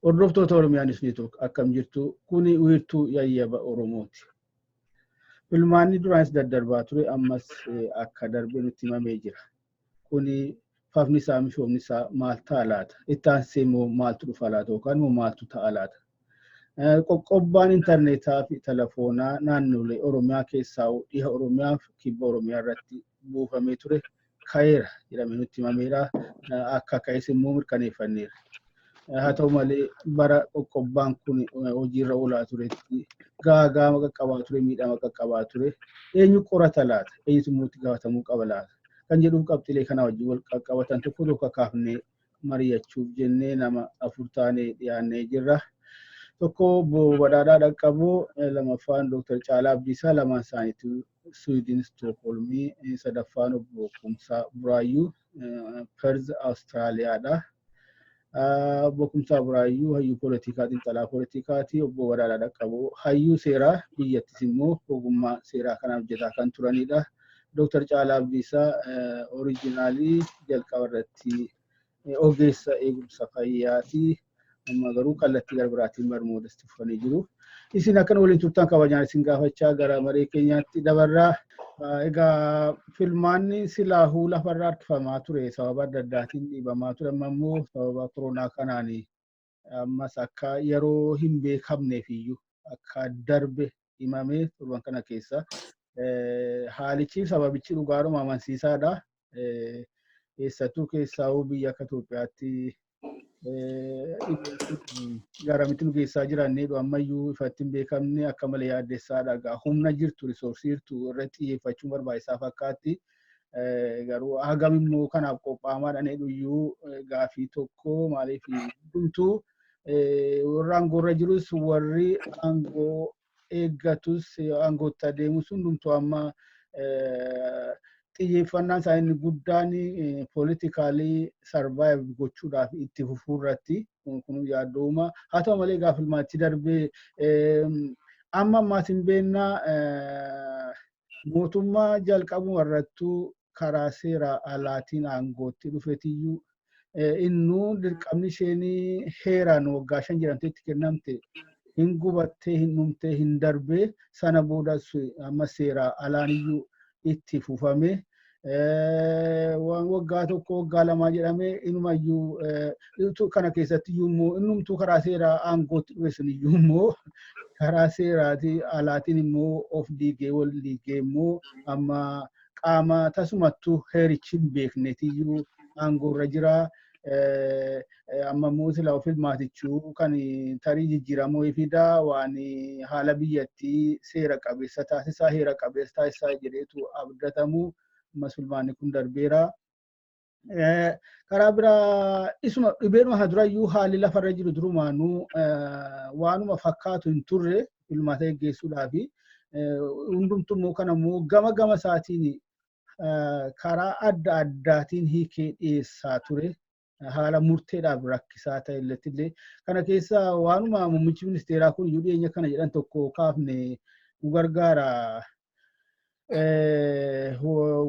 Hordoftoota Oromiyaa News Network, akkam jirtu? Kuni wiirtuu yayyaba Oromooti. Filmaanni duraanis daddarbaa ture, ammas akka darbe nutti himamee jira. Kuni fafni isaa, mishoomni isaa maal ta'a laata? Itti aansee immoo maaltu dhufa laata yookaan immoo maaltu ta'a laata? Qoqqobbaan intarneetaa fi telefoonaa naannolee Oromiyaa keessaa dhiha Oromiyaa fi kibba Oromiyaa irratti buufamee ture ka'eera jedhamee nutti himameera. Akka ka'es immoo mirkaneeffanneera. Haa ta'u malee, bara qoqqobbaan kun hojiirra oolaa turetti gaagaama qaqqabaa ture, miidhama qaqqabaa ture eenyu qorata laata? Eenyutu immoo itti gaafatamuu qaba laata? Kan jedhuuf qabxiilee kanaa wajjin wal qaqqabatan tokko tokko kaafnee mari'achuuf jennee nama afur taanee dhiyaannee jirra. Tokko Obbo Badhaadhaa Dhaqqaboo, lamaffaan Dr. Caalaa Abdiisaa, lamaan isaaniitu Suwiidin Stookholmii, sadaffaan Obbo Kumsaa Buraayyuu, Perz Awustiraaliyaadha. Obbo Kumsaa Buraayyuu hayyuu poolitikaa, xiinxalaa poolitikaati. Obbo Badhaadhaa Dhaqqaboo hayyuu seeraa, biyyattis immoo ogummaa seeraa kanaan hojjetaa kan turanidha. Dr. Caalaa Abdiisaa originally jalqaba irratti ogeessa eegumsa fayyaati. Amma garuu kallattii gara biraatiin barnoota itti fufanii jiru. Isin akkan waliin turtan kabajaan isin gaafachaa gara maree keenyaatti dabarraa. Egaa filmaanni silaahuu lafarra harkifamaa ture, sababa adda addaatiin dhiibamaa ture, amma immoo sababa koronaa kanaan ammas akka yeroo hin beekamneef iyyuu akka darbe himamee torban kana keessa. Haalichi sababichi dhugaadhuma amansiisaadha. Eessattuu keessaa'uu biyya akka Itoophiyaatti garamitti nu geessaa jiranneedhu ammayyuu ifatti hin beekamne, akka malee yaaddessaadha. Egaa humna jirtu, resource jirtu irratti xiyyeeffachuun barbaachisaa fakkaatti. Garuu hagam immoo kanaaf qophaa'amaadha iyyuu gaafii tokko. Maaliif hundumtuu, warra aangoorra jirus, warri aangoo eeggatus, aangootti adeemus, hundumtuu amma xiyyeeffannaan isaa inni guddaan politically survive gochuudhaaf itti fufuu irratti. Kun yaaddooma. Haa ta'u malee, gaafa filmaatti darbee amma ammaas hin beennaa, mootummaa jalqabuma irrattuu karaa seera alaatiin aangootti dhufetiyyuu, innuu dirqamni isheen heeraan waggaa 5 jedhamtee itti kennamte hin gubattee, hin dhumtee, hin darbee. Sana booda amma seera alaaniyyuu itti fufame. Waan waggaa 1, waggaa 2 jedhamee inumayyuu kana keessatti iyyuu immoo innumtuu karaa seeraa aangootti dhufe sun iyyuu immoo karaa seeraati alaatiin immoo of diigee, wal diigee immoo amma qaama tasumattuu heerichi hin beeknetiyyuu aangoorra jira. Amma immoo sila of filmaatichuu kan tarii jijjiiramuu fidaa, waan haala biyyattii seera qabeessa taasisaa, heera qabeessa taasisaa jedheetu abdatamu, ammas filmaanni kun darbeera. Karaa biraa isuma dhibeedhuma kana durayyuu haalli lafarra jiru durumaanuu waanuma fakkaatu hin turre filmaata geggeessuudhaafi. Hundumtuu immoo kana immoo gama gama isaatiin karaa adda addaatiin hiikee dhiyeessaa ture. Haala murteedhaaf rakkisaa ta'e illee kana keessa waanuma muummichi ministeeraa kun iyyuu dhiyeenya kana jedhan tokko kaafne nu gargaara.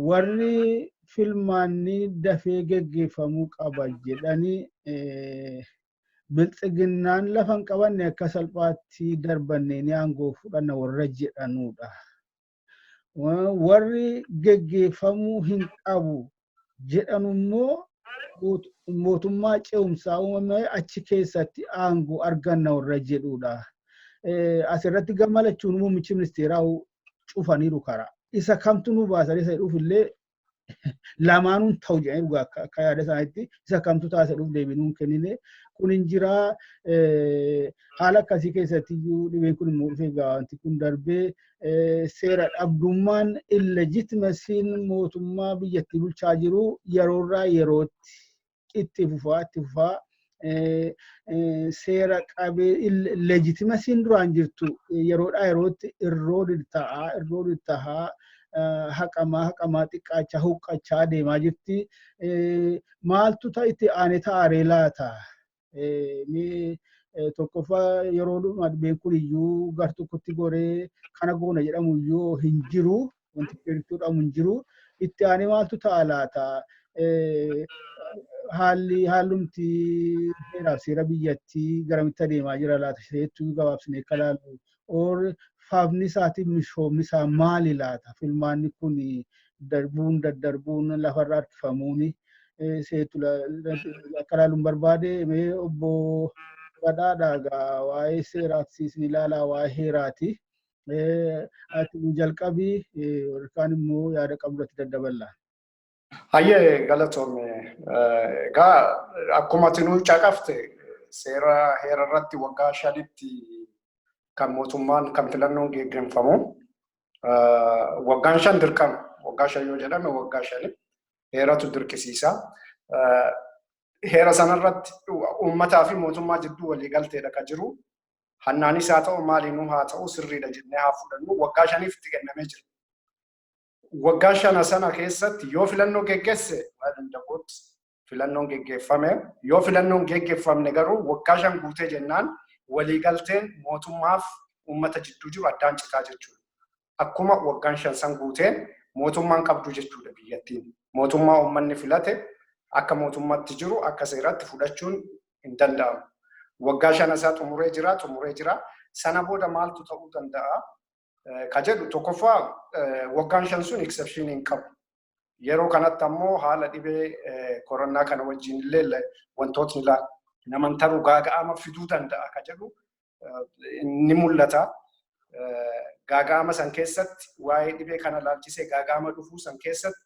Warri filmaanni dafee geggeeffamuu qaba jedhanii, bilxiginnaan lafa hin qabanne akka salphaatti darbannee ni aangoo fudhanna warra jedhanudha. Warri geggeeffamuu hin qabu jedhan immoo mootummaa ce'umsaa uumame achi keessatti aangoo arganna warra jedhudha. Asirratti gammalachuun muummichi ministeeraa cufaniiru karaa. Isa kamtu nu baasan isa jedhuuf illee lamaanuun ta'u jedhanii dhugaa akka yaada isaaniitti isa kamtu taasisa dhuuf deebii nuun kennine. Kun hin jiraa. Haala akkasii keessatti iyyuu dhibeen kun immoo dhufee wanti kun darbee, seera dhabdummaan, illegitimacy'n mootummaa biyyattii bulchaa jiru yeroorraa yerootti itti fufaa itti fufaa, seera qabee legitimacy'n duraan jirtu yeroodhaa yerootti erode ta'aa, erode tahaa, haqamaa haqamaa, xiqqaachaa, huqqachaa deemaa jirti. Maaltu ta'a itti aanee ta'aree laata? Tokkoffaa, yeroo dhibeen kun iyyuu gar tokkotti goree kana goona jedhamu iyyuu hin jiru. Wanti dheertuu dhamu hin jiru. Itti aanee maaltu ta'a laata? Haalli haalumti heeraaf seera biyyattii garamitti adeemaa jira laata jettuu gabaabsinee akka ilaallu. Or faafni isaatiin mishoomni isaa maali laata? Filmaanni kun darbuun daddarbuun lafarra harkifamuun seetu akka ilaaluun barbaade. Mee obbo Badhaadhaa gaa, waa'ee seeraati isin ilaalaa, waa'ee heeraati. Ati jalqabii, yookaan immoo yaada qabdu irratti daddaballa. Hayyee, galatoome. Egaa akkuma ati nuu caqafte, seera heera irratti waggaa 5tti kan mootummaan kan filannoon geggeeffamu. Waggaan 5 dirqama. Waggaa 5 yoo jedhame waggaa 5 heeratu dirqisiisa. Heera sanarratti uummataa fi mootummaa jidduu waliigalteedha kan jiru. Hannaanis haa ta'u, maaliinuu haa ta'u, sirriidha jennee haa fudhannu, waggaa 5f itti kennamee jira. Waggaa shana sana keessatti yoo filannoo geggeesse waa danda'uut filannoon geggeeffame, yoo filannoon geggeeffamne garuu waggaa 5 guutee jennaan waliigalteen mootummaaf uummata jidduu jiru addaan citaa jechuudha. Akkuma waggaan 5 san guuteen mootummaan qabdu jechuudha biyyattiin. Mootummaa uummanni filate akka mootummaatti jiru akka seeratti fudhachuun hin danda'amu. Waggaa shana isaa xumuree jira, xumuree jira. Sana booda maaltu ta'uu danda'a? Ka jedhu, tokkoffaa waggaan 5 sun exception hin qabu. Yeroo kanatti ammoo haala dhibee koronaa kana wajjin illee wantootni naman taruu gaaga'ama fiduu danda'a ka jedhu ni mul'ata. Gaaga'ama san keessatti, waa'ee dhibee kana laalchisee gaaga'ama dhufuu san keessatti,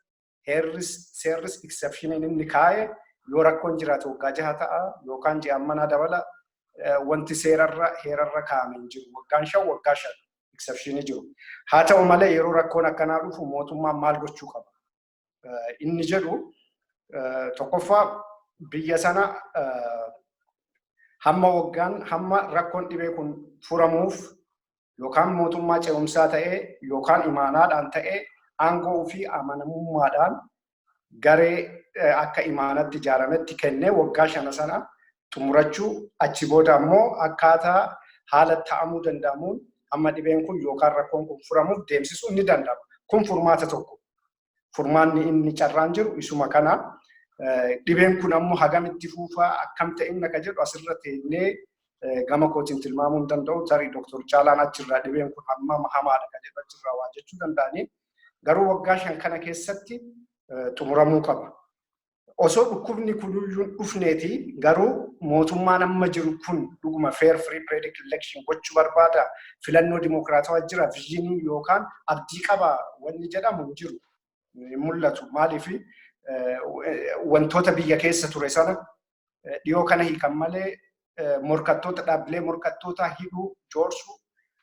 heerris seerris exceptioniin inni kaa'e yoo rakkoon jiraate waggaa 6 ta'a yookaan ji'a ammanaa dabala, wanti seerarra heerarra kaa'ame hin jiru. Waggaan 5 waggaa 5 exceptionii jiru. Haa ta'u malee, yeroo rakkoon akkanaa dhufu mootummaan maal gochuu qaba? Inni jedhu, tokkoffaa biyya sana hamma waggaan hamma rakkoon dhibee kun furamuuf yookaan mootummaa ce'umsaa ta'ee yookaan imaanaadhaan ta'ee aangoo ofii amanamummaadhaan garee akka imaanatti ijaarametti kennee waggaa shana sana xumurachuu, achi booda ammoo akkaataa haala ta'amuu danda'amuun hamma dhibeen kun yookaan rakkoon kun furamuuf deemsisuun ni danda'ama. Kun furmaata tokko. Furmaanni inni carraan jiru isuma kana. Dhibeen kun ammoo hagamitti fuufaa, akkam ta'inna ka jedhu asirra teennee gama kootiin tilmaamuu hin danda'u. Tarii Dooktor Caalaan achirraa dhibeen kun hammam hamaadha ka jedhu achirraa waa jechuu danda'anii. Garuu waggaa 5 kana keessatti xumuramuu qaba. Osoo dhukkubni kunuyyuu hin dhufneeti garuu mootummaan amma jiru kun dhuguma fair, free, periodic election gochuu barbaada. Filannoo dimokiraatawaa jira, visionii yookaan abdii qaba wanni jedhamu hin jiru. Hin mul'atu. Maaliif, wantoota biyya keessa ture sana dhiyoo kana hiikan malee morkattoota, dhaabbilee morkattoota hidhuu, joorsuu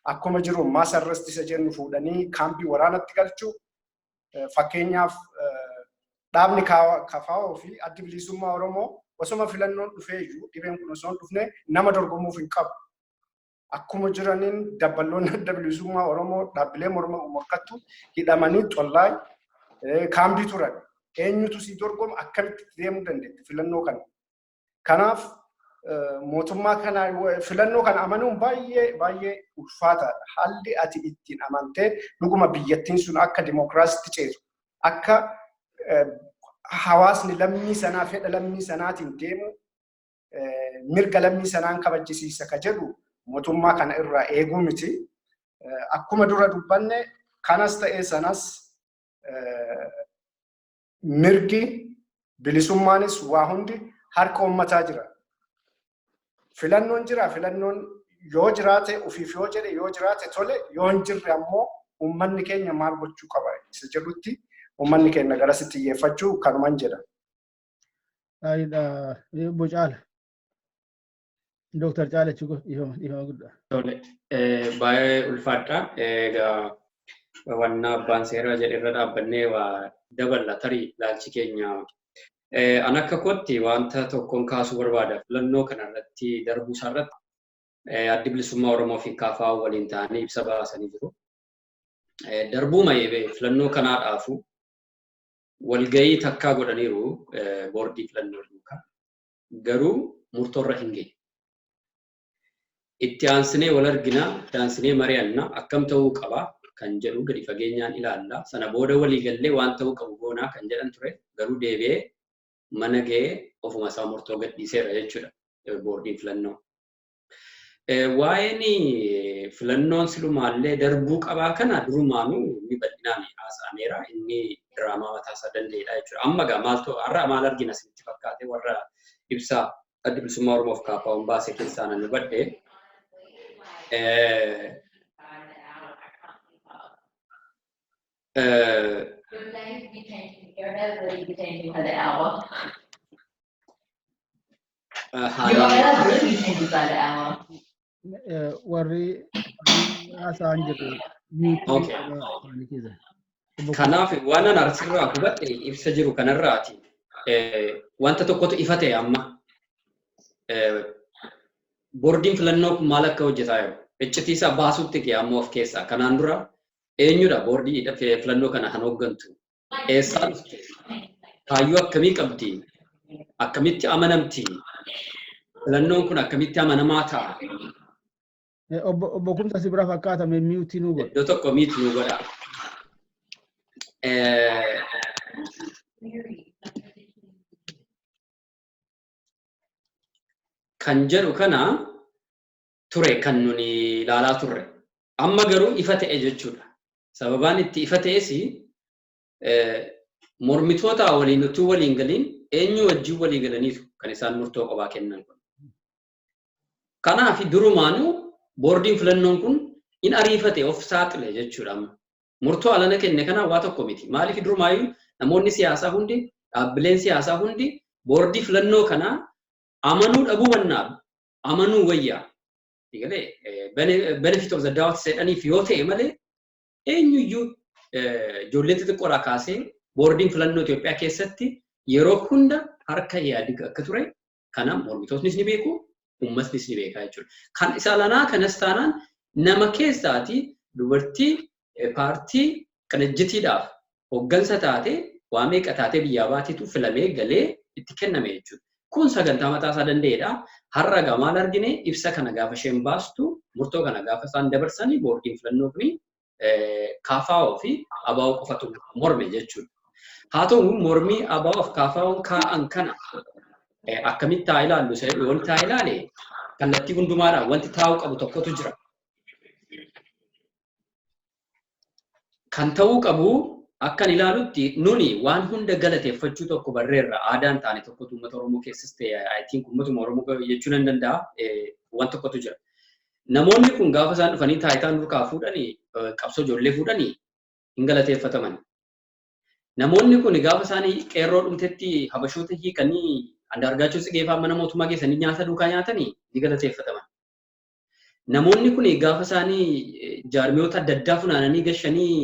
akkuma jiru, mass arrest isa jennu fuudhanii kaampii waraanatti galchuu. Fakkeenyaaf, dhaabni KFO fi Addi Bilisummaa Oromoo osoma filannoon dhufee iyyuu, dhibeen kun osoo hin dhufne, nama dorgomuuf hin qabu. Akkuma jiraniin dabballoonni Adda Bilisummaa Oromoo, dhaabbilee morkattu hidhamanii xollaa kaambii turan. Eenyutu si dorgoma? Akkamitti deemuu dandeetti filannoo kana? Kanaaf mootummaa kana, filannoo kana amanuun baay'ee baay'ee ulfaataadha. Haalli ati ittiin amantee dhuguma biyyattiin sun akka dimokiraasitti ceetu, akka hawaasni lammii sanaa fedha lammii sanaatiin deemu, mirga lammii sanaan kabajjisiisa ka jedhu mootummaa kana irraa eeguu miti. Akkuma dura dubbanne, kanas ta'ee sanas, mirgi bilisummaanis waa hundi harka uummataa jira. Filannoon jira, filannoon yoo jiraate ofiif yoo jedhe yoo jiraate tole, yoo hin jirre ammoo uummanni keenya maal gochuu qaba isa jedhutti uummanni keenya garasitti xiyyeeffachuu kanuman jedha. Gaariidha. Obbo Caala. Dooktar Caala jechuun dhiifama, dhiifama guddaa. Tole, baay'ee ulfaadha. Egaa wanna abbaan seeraa jedhe irra dhaabbannee waa daballa tarii ilaalchi keenya. An akka kootti wanta tokkoon kaasuu barbaada. Filannoo kanarratti darbuu isaarratti Addi Bilisummaa Oromoo fi KFO waliin ta'anii ibsa baasanii jiru. Darbuuma filannoo kanaadhaafu walgahii takkaa godhaniiru boordii filannoo duukaa. Garuu murtoorra hin geenye. Itti aansinee wal argina, itti aansinee mari'anna, akkam ta'uu qaba kan jedhu gadi fageenyaan ilaalla. Sana booda walii gallee waan ta'uu qabu goonaa kan jedhan ture. Garuu deebi'ee mana ga'ee ofuma isaa murtoo gadhiiseera jechuudha boordiin filannoo. Waa'een filannoon silumaallee darbuu qabaa kana durumaanuu inni bal'inaan haasa'ameera. Inni diraamaa mataa isaa danda'edha jechuudha. Amma egaa maaltu har'a maal argina isinitti fakkaate warra ibsaa Adda Bilisummaa Oromoof KFO'n baase keessaa nan hubadhe. Warri haasa'an jiru. Kanaaf waan an asirraa hubadhe ibsa jiru kanarraati. Wanta tokkotu ifa ta'e amma. Boordiin filannoo kun maal akka hojjetaa jiru? Iccitii isaa baasutti ga'e amma of keessaa. Kanaan dura eenyudha boordii filannoo kana kan hooggantu? Eessaa dhufte? Kaayyoo akkamii qabdi? Akkamitti amanamti? Filannoon kun akkamitti amanamaa ta'a? Obbo Kumsa si bira fakkaata mee mute nuu godha. Iddoo tokko mute nuu godha. Kan jedhu kana ture kan nuni ilaalaa turre. Amma garuu ifa ta'e jechuudha. Sababaan itti ifa ta'es mormitoota waliin utuu waliin galiin eenyu wajjin walii galaniitu kan isaan murtoo qophaa kennan kun. Kanaaf durumaanuu boordiin filannoon kun in ariifate of saaxile jechuudha amma. Murtoo alana kenne kana waa tokko miti. Maaliif durumaayyuu namoonni siyaasaa hundi, dhaabbileen siyaasaa hundi boordii filannoo kanaa amanuu dhabuu mannaa amanuu wayyaa. Benefit of the doubt jedhaniif yoo ta'e malee eenyuyyuu ijoollee xixiqqoodhaa kaasee boordiin filannoo Itoophiyaa keessatti yeroo hunda harka Ihaadig akka ture kana mormitootnis ni beeku, uummatnis ni beeka jechuudha. Kan isa alanaa kanas taanaan nama keessaati dubartii paartii qinijjitiidhaaf hooggansa taate waa meeqa taatee biyyaa baateetu filamee galee itti kenname jechuudha. Kun sagantaa mataa isaa danda'edha. Har'a egaa maal argine ibsa kana gaafa isheen baastu murtoo kana gaafa isaan dabarsanii boordiin filannoo kuni KFO fi ABO qofatu morme jechuudha. Haa ta'u mormii ABO fi KFO'n kaa'an kana akkamitti haa ilaallu isa jedhu wanti haa ilaale kallattii hundumaadhaan wanti taa'uu qabu tokkotu jira. Kan ta'uu qabu akkan ilaalutti nuni waan hunda galateeffachuu tokko barreerra aadaan taane tokkotu uummata Oromoo keessas ta'e I think uummatuma Oromoo jechuu nan danda'a waan tokkotu jira. Namoonni kun gaafa isaan dhufanii taayitaa nurkaa fuudhanii qabsoo ijoollee fuudhanii hin galateeffataman. Namoonni kun gaafa isaanii qeerroo dhumtetti habashoota hiikanii Andaargaachoo Tsigeefaa mana mootummaa geessanii nyaata duukaa nyaatanii ni galateeffataman. Namoonni kun gaafa isaanii jaarmiyoota adda addaa funaananii gashanii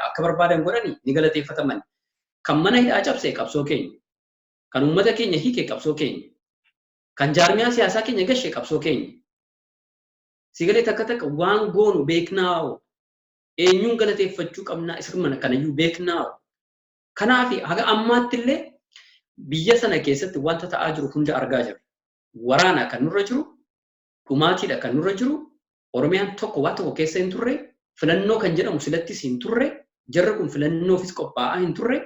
akka barbaadan godhanii ni galateeffataman. Kan mana hidhaa cabse qabsoo keenya. Kan uummata keenya hiike qabsoo keenya. Kan jaarmiyaa siyaasaa keenya gashe qabsoo keenya. Sigalee takka takka waan goonu beeknaa'o. Eenyuun galateeffachuu qabnaa isa kanayyuu beeknaa'o. Kanaaf haga ammaatti illee biyya sana keessatti wanta ta'aa jiru hunda argaa jirra. Waraana kan nurra jiru, dhumaatiidha kan nurra jiru, Oromiyaan tokko waan tokko keessa hin turre, filannoo kan jedhamu silattis hin turre, jarri kun filannoofis qophaa'aa hin turre.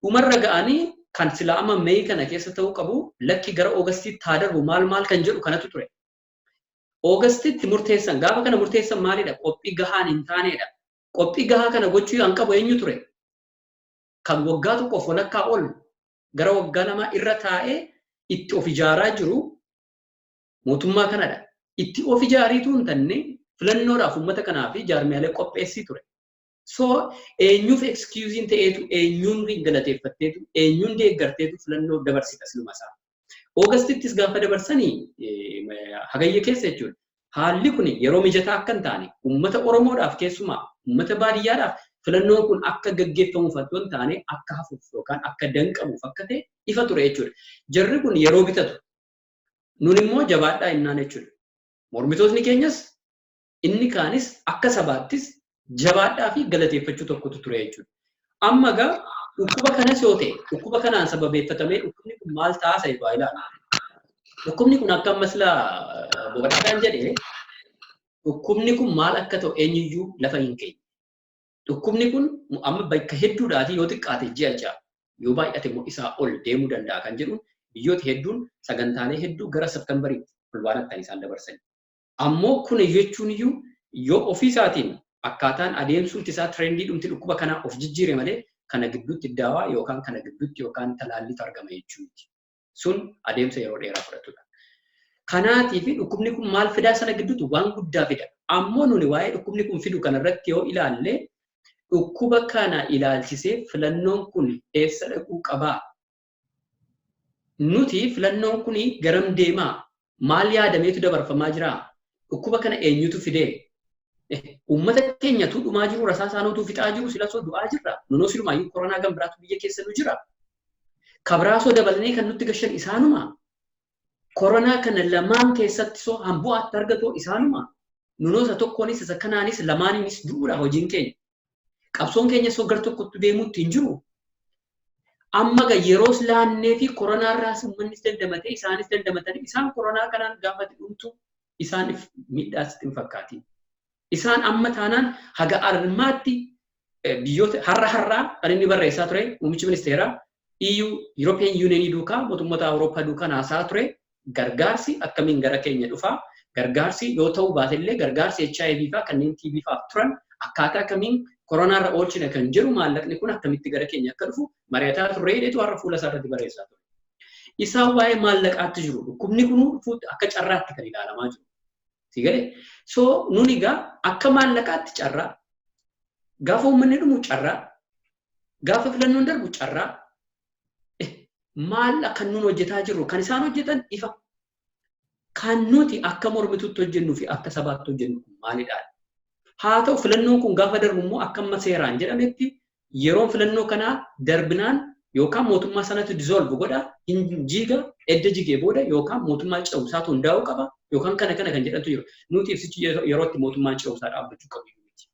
Dhumarra ga'anii kan silaa amma Meey kana keessa ta'uu qabu lakki gara Oogastiitti haa darbu maal maal kan jedhu kanatu ture. Oogastitti murteessan gaafa kana murteessan maalidha? Qophii gahaan hin taanedha. Qophii gahaa kana gochuu kan qabu eenyu ture? Kan waggaa tokkoof walakkaa ol gara waggaa lamaa irra taa'ee itti of ijaaraa jiru mootummaa kanadha. Itti of ijaariitu hin tanne filannoodhaaf uummata kanaa fi jaarmiyaalee qopheessii ture. So eenyuuf excuse'n ta'eetu eenyuun galateeffatteetu eenyuun deeggarteetu filannoo dabarsita siluma isaa. Oogastittis gaafa dabarsanii hagayya keessa jechuudha. Haalli kun yeroo mijataa akka hin taane uummata Oromoodhaaf keessumaa uummata baadiyyaadhaaf filannoon kun akka gaggeeffamuuf otoo hin taane akka hafuuf yookaan akka danqamuuf akka ta'e ifa ture jechuudha. Jarri kun yeroo bitatu nun immoo jabaadhaa innaan jechuudha. Mormitootni keenyas inni kaanis akka sabaattis jabaadhaa fi galateeffachuu tokkotu ture jechuudha. Amma egaa dhukkuba kanas yoo ta'e dhukkuba kanaan sababeeffatamee dhukkubni kun maal ta'a isa jedhu haa ilaallu. Dhukkubni kun akka amma sila bobadhaadhaan jedhee dhukkubni kun maal akka ta'u eenyuyyuu lafa hin keenye. Dhukkubni kun amma bakka hedduudhaati yoo xiqqaate ji'a 6. Yoo baay'ate immoo isaa ol deemuu danda'a kan jedhuun biyyoota hedduun sagantaalee hedduu gara Septemberiitti, Fulbaanatti kan isaan dabarsan. Ammoo kun jechuun iyyuu yoo ofiisaatiin akkaataan adeemsuutti isaa trendii dhumti dhukkuba kanaa of jijjiire malee kana gidduutti daawaa yookaan kana gidduutti yookaan talaallitu argama jechuuti. Sun adeemsa yeroo dheeraa fudhatudha. Kanaatii fi dhukkubni kun maal fidaa sana gidduutti waan guddaa fida. Ammoo nuni waa'ee dhukkubni kun fidu kanarratti yoo ilaalle, dhukkuba kana ilaalchisee filannoon kun eessa dhaquu qabaa? Nuti filannoon kun garam deemaa? Maal yaadameetu dabarfamaa jiraa? Dhukkuba kana eenyutu fidee? Uummata keenyatu dhumaa jiru, rasaa isaaniitu fixaa jiru, silasoo du'aa jirra. Nunoo silumaayyuu koronaa gan biraatu biyya keessa nu jira. Kabiraasoo dabalanii kan nutti gashan isaanuma. Koronaa kana lamaan keessatti soo hambu'aatti argatoo isaanuma. Nunoo isa tokkoonis isa kanaanis lamaaniinis du'uudha hojiin keenya. Qabsoon keenya soo gar tokkotti deemuutti hin jiru. Amma ga yeroos laannee fi koronaarraas uummannis dandamatee isaanis dandamatanii isaan koronaa kanaan gaafa dhumtu isaaniif miidhaas hin fakkaatin. Isaan amma taanaan haga armaatti biyyoota har'a har'aa kan inni barreessaa ture muummichi ministeeraa EU, European Union duukaa, mootummoota Awurooppaa duukaa haasaa ture. Gargaarsi akkamiin gara keenya dhufaa? Gargaarsi yoo ta'uu baate illee gargaarsi HIV faa kanneen TB faaf turan akkaataa kamiin koronaarra oolchina kan jedhu, maallaqni kun akkamitti gara keenya akka dhufu mari'ataa turre jedhetu har'a fuula isaa irratti barreessaa ture. Isaan waa'ee maallaqaatti jiru. Dhukkubni kun dhufuutti akka carraatti kan ilaalamaa jiru. Si galee? So nuni egaa akka maallaqaatti carraa, gaafa uummanni dhumu carraa, gaafa filannoon darbu carraa, maal kan nun hojjetaa jirru? Kan isaan hojjetan ifa. Kan nuti akka mormituutti hojjennuu fi akka sabaatti hojjennu kun maalidha? Haa ta'u, filannoon kun gaafa darbu immoo akka amma seeraan jedhametti yeroon filannoo kanaa darbinaan yookaan mootummaa sanatu dissolve godha, hin jiiga, edda jigee booda yookaan mootummaa ce'umsaatu hundaa'uu qaba yookaan kana kana kan jedhantu jiru. Nuti ibsichi yeroo itti mootummaan ce'umsaa dhaabbachuu qabu miti.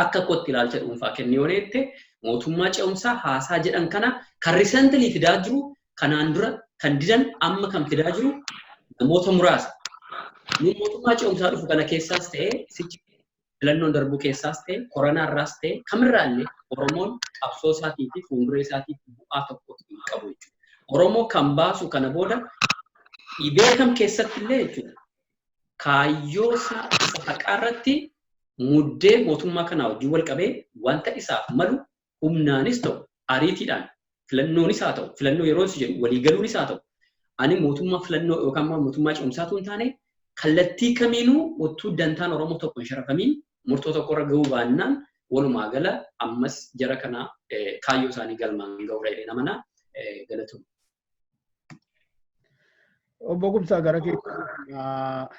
Akka kootti ilaalcha dhuunfaa kennee yoo jette, mootummaa ce'umsaa haasaa jedhan kana kan recently fidaa jiru, kanaan dura kan didan, amma kan fidaa jiru namoota muraasa. Nu mootummaa ce'umsaa dhufu kana keessaas ta'ee, sichi filannoon darbuu keessaas ta'e, koronaarraas ta'e, kamirraallee Oromoon qabsoo isaatii fi fuulduree isaatiif bu'aa tokko hin qabu jechuudha. Oromoo kan baasu kana booda dhibee kam keessatti illee jechuudha. Kaayyoo isaa isa haqaa irratti muddee mootummaa kanaa wajjin wal qabee wanta isaaf malu humnaanis ta'u, ariitiidhaan filannoonis haa ta'u, filannoo yeroo jedhu waliigaluunis haa ta'u, ani mootummaa filannoo yookaan mootummaa ce'umsaatu hin taane, kallattii kamiinuu ottuu dantaan Oromoo tokko hin sharafamiin murtoo tokko irra gahuu baannaan, walumaa gala ammas jara kana kaayyoo isaanii galmaan gahuu jedhee namana galatuun. Obbo Kumsaa, gara keessa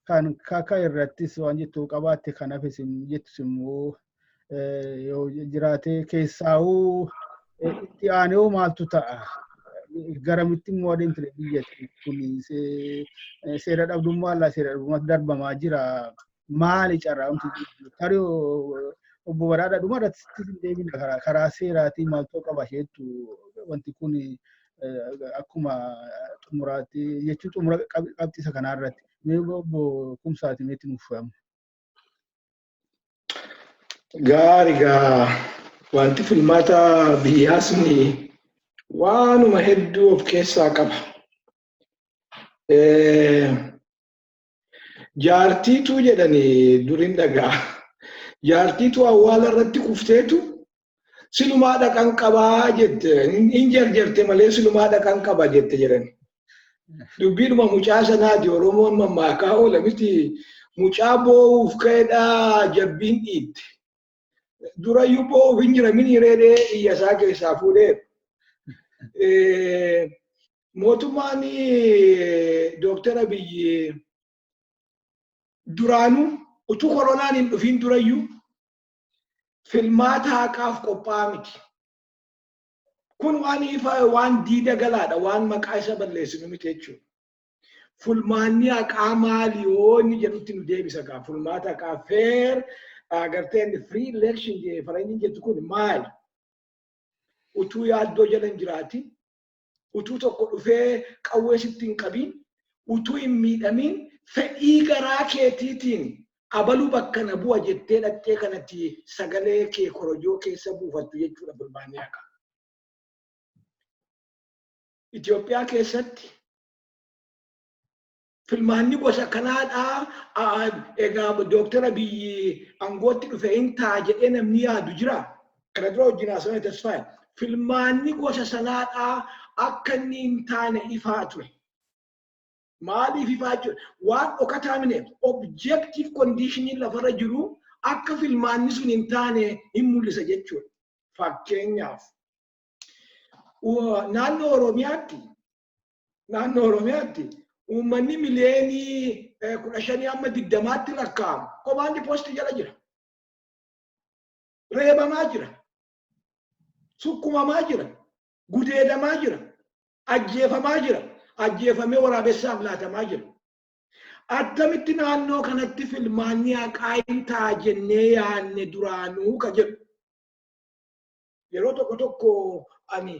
kan kaka irrattis waan jettu qabaatte, kan hafes jettus immoo yoo jiraate, keessaa'uu itti aanee maaltu ta'a? Garamitti immoo adeemtire biyyatti kun seera dhabdummaa allaa seera dhabdummaatti darbamaa jira. Maali carraa tarii obbo Badhaadhaa dhuma irratti hin deebina, karaa seeraatiin maaltu qaba isheettu wanti kun akkuma xumuraatti jechuun xumura qabxii isa kanaa irratti. Mee obbo Kumsaati meetti nuuf fe'amu. Gaari gaa, wanti filmaata biyyaa suni waanuma hedduu of keessaa qaba. Jaartiitu jedhanii durin dhagaa. Jaartiitu awwaala irratti kufteetu silumaa dhaqan qabaa jette. Hin jarjarte malee silumaa dhaqan qaba jette jedhan. Dubbiidhuma mucaa sanaati Oromoon mammaakaa oola miti, mucaa boo'uuf ka'edhaa jabbiin dhiitte. Durayyuu boo'uuf hin jira mini reedee iyya isaa keessaa fuudhee. Mootummaan Dooktar Abiyyi duraanuu utuu koronaan hin dhufiin durayyuu filmaata haqaaf qophaa'aa miti. Kun waan ifa, waan diida galaadha, waan maqaa isa balleessinu miti jechuudha. Filmaanni haqaa maali yoo inni jedhutti nu deebisa gaa. Filmaata haqaa, fair agartee free election faranjiin jettu kun maali? Utuu yaaddoo jala hin jiraatin, utuu tokko dhufee qawwee sitti hin qabiin, utuu hin miidhamiin, fedhii garaa keetiitiin abaluu bakka na bu'a jettee dhaqxee kanatti sagalee kee korojoo keessa buufattu jechuudha filmaanni haqaa. Itoophiyaa keessatti filmaanni gosa kanaadhaa, egaa Dooktar Abiyyi aangootti dhufe hin ta'a jedhee namni yaadu jira. Kana dura wajjin haasawaa Tasfaayee. Filmaanni gosa sanaadhaa akka inni hin taane ifaa ture. Maaliif ifaa jechuudha? Waan dhokataa mine, objective conditionii lafarra jiru akka filmaanni sun hin taane hin mul'isa jechuudha. Fakkeenyaaf, naannoo Oromiyaatti uummanni 15 miliyoonii hamma 20tti lakkaa'amu command postii jala jira. Reebamaa jira. Sukkumamaa jira. Gudeedamaa jira. Ajjeefamaa jira. Ajjeefamee waraabessaaf laatamaa jira. Attamitti naannoo kanatti filmaanni haqaa hin ta'a jennee yaadne duraanuu ka jedhu. Yeroo tokko tokko ani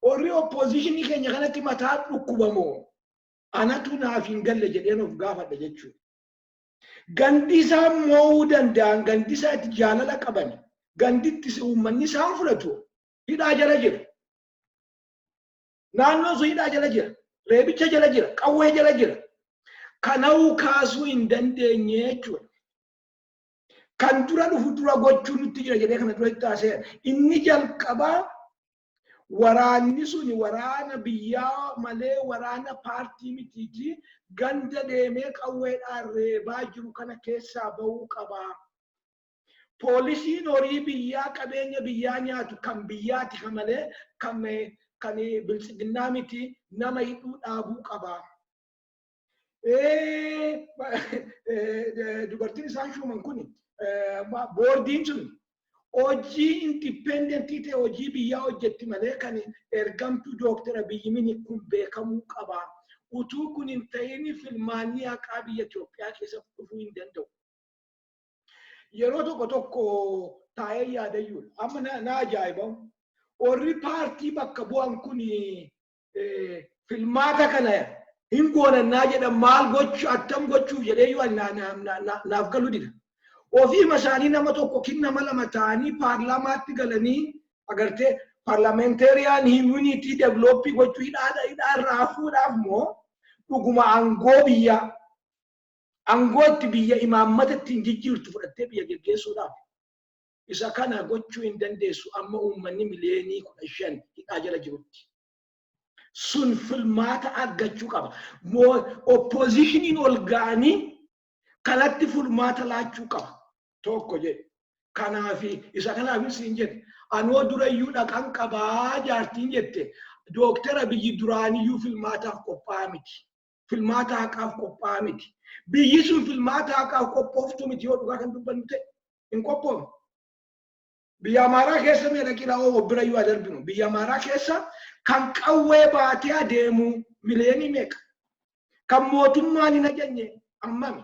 warri oppositionii keenya kanatti mataa dhukkubamoo anatu naaf hin galle jedheen of gaafadha jechuudha. Gandi isaan moo'uu danda'an, gandi isaa itti jaalala qaban, ganditti uummanni isaan fudhatu hidhaa jala jira. Naannoon sun hidhaa jala jira. Reebicha jala jira. Qawwee jala jira. Kana'uu kaasuu hin dandeenye jechuudha. Kan dura dhufu dura gochuu nutti jira jedhee kana dura itti haasa'eera. Inni jalqabaa, waraanni sun waraana biyyaa malee waraana paartii mitiiti, ganda deemee qawweedhaan reebaa jiru kana keessaa bahuu qaba. Poolisiin horii biyyaa, qabeenya biyyaa nyaatu, kan biyyaati kan malee kan Biltsiginnaa miti, nama hidhuu dhaabuu qaba. Dubartiin isaan shuuman kun, boordiin sun hojii independentii ta'e, hojii biyyaa hojjetti malee kan ergamtuu Dooktara Abiyyi mini, kun beekamuu qaba. Utuu kun hin ta'in filmaanni haqaa biyya Itoophiyaa keessa dhufuu hin danda'u. Yeroo tokko tokko taa'ee yaadayyuudha. Amma na ajaa'iba. Warri paartii bakka bu'an kun filmaata kana hin goonannaa jedhan, maal gochuu, attam gochuuf jedhee naaf galuu dida. Ofiima isaanii nama tokko kin nama lama ta'anii paarlaamaatti galanii, agartee, parliamentarian immunity developii gochuu, hidhaa irraa fuudhaaf moo dhuguma aangoo biyyaa, aangoo itti biyya imaammata ittiin jijjiirtu fudhattee biyya geggeessuudhaaf? Isa kana gochuu hin dandeessu amma uummanni 15 miliyoonii hidhaa jala jirutti. Sun filmaata argachuu qaba. Oppositioniin ol ga'anii kanatti furmaata laachuu qaba. Tokko jedhe. Kanaafi isa kanaaf siin jedhe. Anoo durayyuu dhaqan qabaa jaartiin jette. Dooktara Abiyyi duraaniyyuu filmaataaf qophaa'aa miti. Filmaata haqaaf qophaa'aa miti. Biyyi sun filmaata haqaaf qophooftuu miti, yoo dhugaa kan dubbannu ta'e. Hin qophoofne. Biyya Amaaraa keessa mee dhaqii oo birayyuu darbinu. Biyya Amaaraa keessa kan qawwee baatee adeemu miliyoonii meeqa? Kan mootummaan hin ajajne ammami?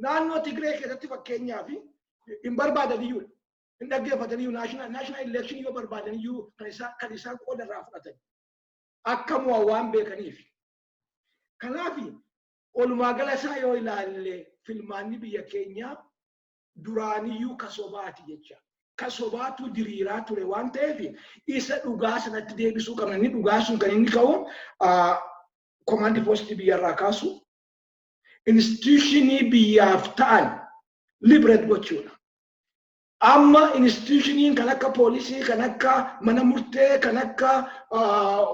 Naannoo Tigree keessatti fakkeenyaaf hin barbaadaniyyuu, hin dhaggeeffataniyyuu, national election yoo barbaadaniyyuu kan isaan qooda irraa fudhatan. Akka mo'an waan beekaniif. Kanaaf walumaa gala isaa yoo ilaalle, filmaanni biyya keenyaa duraaniyyuu kasobaati jecha. Kasobaatu diriiraa ture waan ta'eef isa dhugaa sanatti deebisuu qabna. Inni dhugaa sun kan inni ka'u command postii biyyarraa kaasu, institutionii biyyaaf ta'an liberate gochuudha. Amma institutioniin kan akka poolisii, kan akka mana murtee, kan akka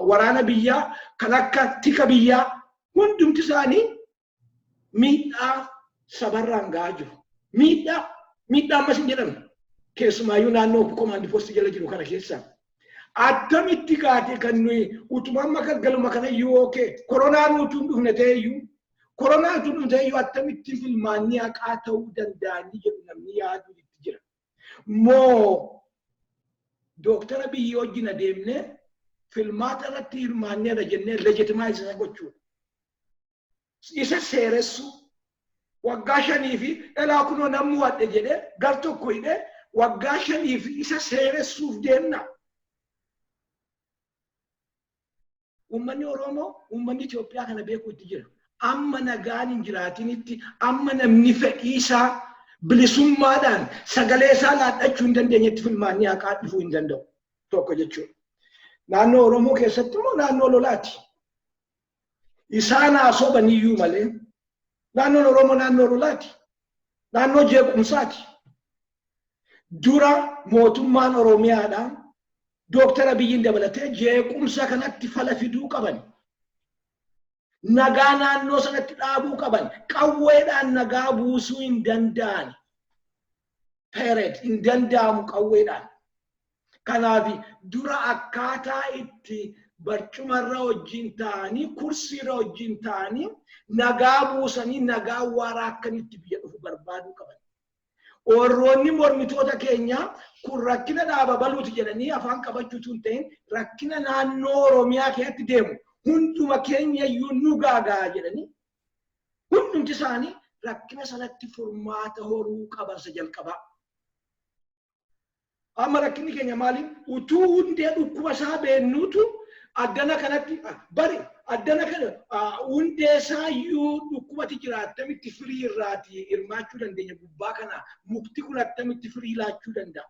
waraana biyyaa, kan akka tika biyyaa hundumti isaanii miidhaa sabarraan gahaa jiru. Miidhaa ammas hin jedhamne. Keessumaayyuu naannoo command postii jala jiru kana keessa. Attamitti gaate kan nuyi utuma amma galgaluma kana iyyuu, okay, koronaan utuu hin dhufne ta'eyyuu, koronaan utuu hin dhufne ta'eyyuu, attamitti filmaanni haqaa ta'uu danda'anii jedhu namni yaaduu itti jira. Moo Dooktara Abiyyi wajjin adeemnee filmaata irratti hirmaanneerra jennee legitimize isa gochuudha. Isa seeressu, waggaa 5 fi dhalaa kunoo namni wadhe jedhee gar tokko hidhee waggaa 5 fi isa seeressuuf deemna. Uummanni Oromoo, uummanni Itoophiyaa kana beekuu itti jira. Amma nagaan hin jiraatinitti, amma namni fedhii isaa bilisummaadhaan sagalee isaa laadhachuu hin dandeenyetti filmaanni haqaa dhufuu hin danda'u. Tokko jechuudha. Naannoo Oromoo keessatti immoo naannoo lolaati. Isaan haasofaniyyuu malee naannoon Oromoo naannoo lolaati. Naannoo jeequmsaati. Dura mootummaan Oromiyaadha. Dooktar Abiyyiin dabalatee jeequmsa kanatti fala fiduu qaban. Nagaa naannoo sanatti dhaabuu qaban. Qawweedhaan nagaa buusuu hin danda'an. Period, hin danda'amu qawweedhaan. Kanaaf dura akkaataa itti barcumarra wajjin ta'anii, kursiirra wajjin ta'anii, nagaa buusanii, nagaa waaraa akkamitti biyya dhufu barbaaduu qaban. Warroonni mormitoota keenyaa kun rakkina dhaaba baluuti jedhanii afaan qabachuutu hin ta'in, rakkina naannoo Oromiyaa keessatti deemu hunduma keenya iyyuu nu gaagaa jedhanii, hundumti isaanii rakkina sanatti furmaata horuu qabansa jalqabaa. Amma rakkinni keenya maali? Utuu hundee dhukkuba isaa beennuutu addana kanatti bari addana kana hundee isaa iyyuu dhukkubati jira, attamitti firii irraati hirmaachuu dandeenya? Gubbaa kana mukti kun attamitti firii laachuu danda'a?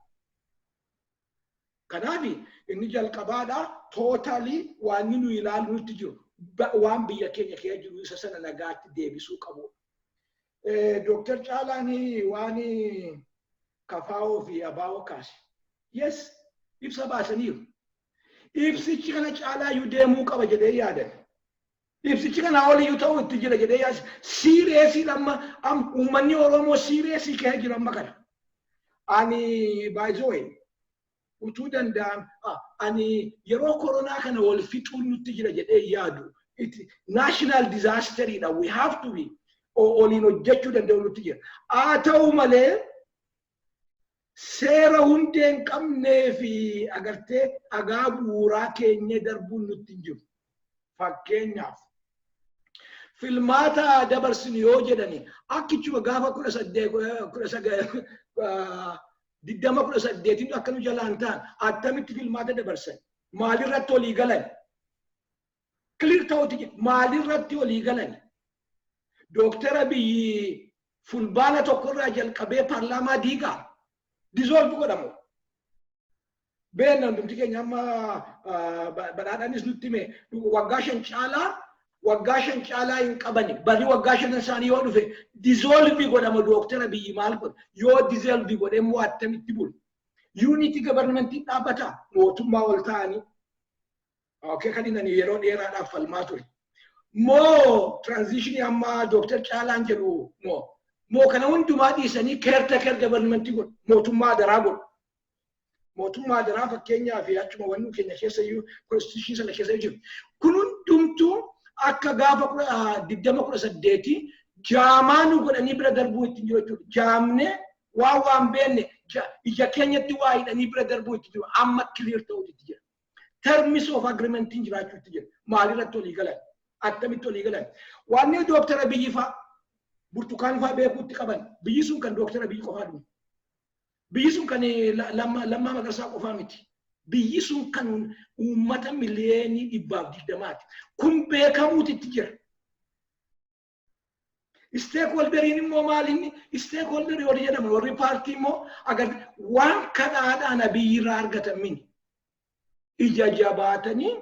Kanaaf inni jalqabaadha, totally waan nu ilaalu nutti jiru, waan biyya keenya keessa jiru isa sana nagaatti deebisuu qabu. Dooktar Caalaan waan KFO fi ABO kaase. Yes, ibsa baasaniiru. Ibsichi kana caalaa iyyuu deemuu qaba jedhee yaadan. Ibsichi kana oliyyuu ta'uu itti jira jedhee yaada. Seriously, amma uummanni Oromoo seriously keessa jira amma kana. Ani baay'ee utuu danda'am ani yeroo koronaa kana wal fixuun nutti jira jedhee yaadu. National disasteriidha. We have to be oliin hojjechuu danda'u nutti jira. Haa ta'u malee, seera hundee hin qabnee fi agartee dhagaa bu'uuraa keenya darbuun nutti hin jiru. Fakkeenyaaf, filmaata dabarsinu yoo jedhani, akkichuma gaafa 18 19 20 18n akka nu jalaan ta'an attamitti filmaata dabarsan? Maalirratti walii galan? Clear ta'uti, maalirratti walii galan? Dooktar Abiyyi Fulbaana 1rraa jalqabee paarlaamaa diigaa, dissolve godhamu. Beekna hundumti keenya, amma badhaadhanis nutti hime, waggaa 5 caalaa, waggaa 5 caalaa hin qabani. Barri waggaa shanan isaanii yoo dhufe dissolve godhama. Dooktar Abiyyi maal godha? Yoo dissolve godhe immoo attamitti bulu? Unity governmentiin dhaabbata, mootummaa ol ta'anii. Okay, kan inni yeroo dheeraadhaaf falmaa ture. Moo transitionii amma Dooktar Caalaan jedhu, moo kana hundumaa dhiisanii caretaker governmentii godhu, mootummaa daraa godhu? Mootummaa daraa fakkeenyaa fi achuma wanni keenya keessa iyyuu, constitutionii sana keessa jiru. Kun hundumtuu akka gaafa 2018 jaamaa nu godhanii bira darbuu ittiin jiru jechuudha. Jaamnee waan beenne ija keenyatti waa hidhanii bira darbuu itti jiru. Amma clear ta'uu itti jira. Terms of agreementiin jiraachuu itti jira. Maalirratti walii galan? Attamitti walii galan? Waan Dooktar Abiyyi fa'a, Burtukaan fa'a beekuutti qaban, biyyi sun kan Dooktar Abiyyi qofaa dhume. Biyyi sun kan Lammaa Magarsaa qofaa miti. Biyyi sun kan uummata miliyoonii 120ti. Kun beekamuuti itti jira. Stakeholderiin immoo maal inni? Stakeholderii warri jedhamu, warri paartii immoo agar waan kadhaadhaan Abiyyi irraa argatan mini. Ija jabaatanii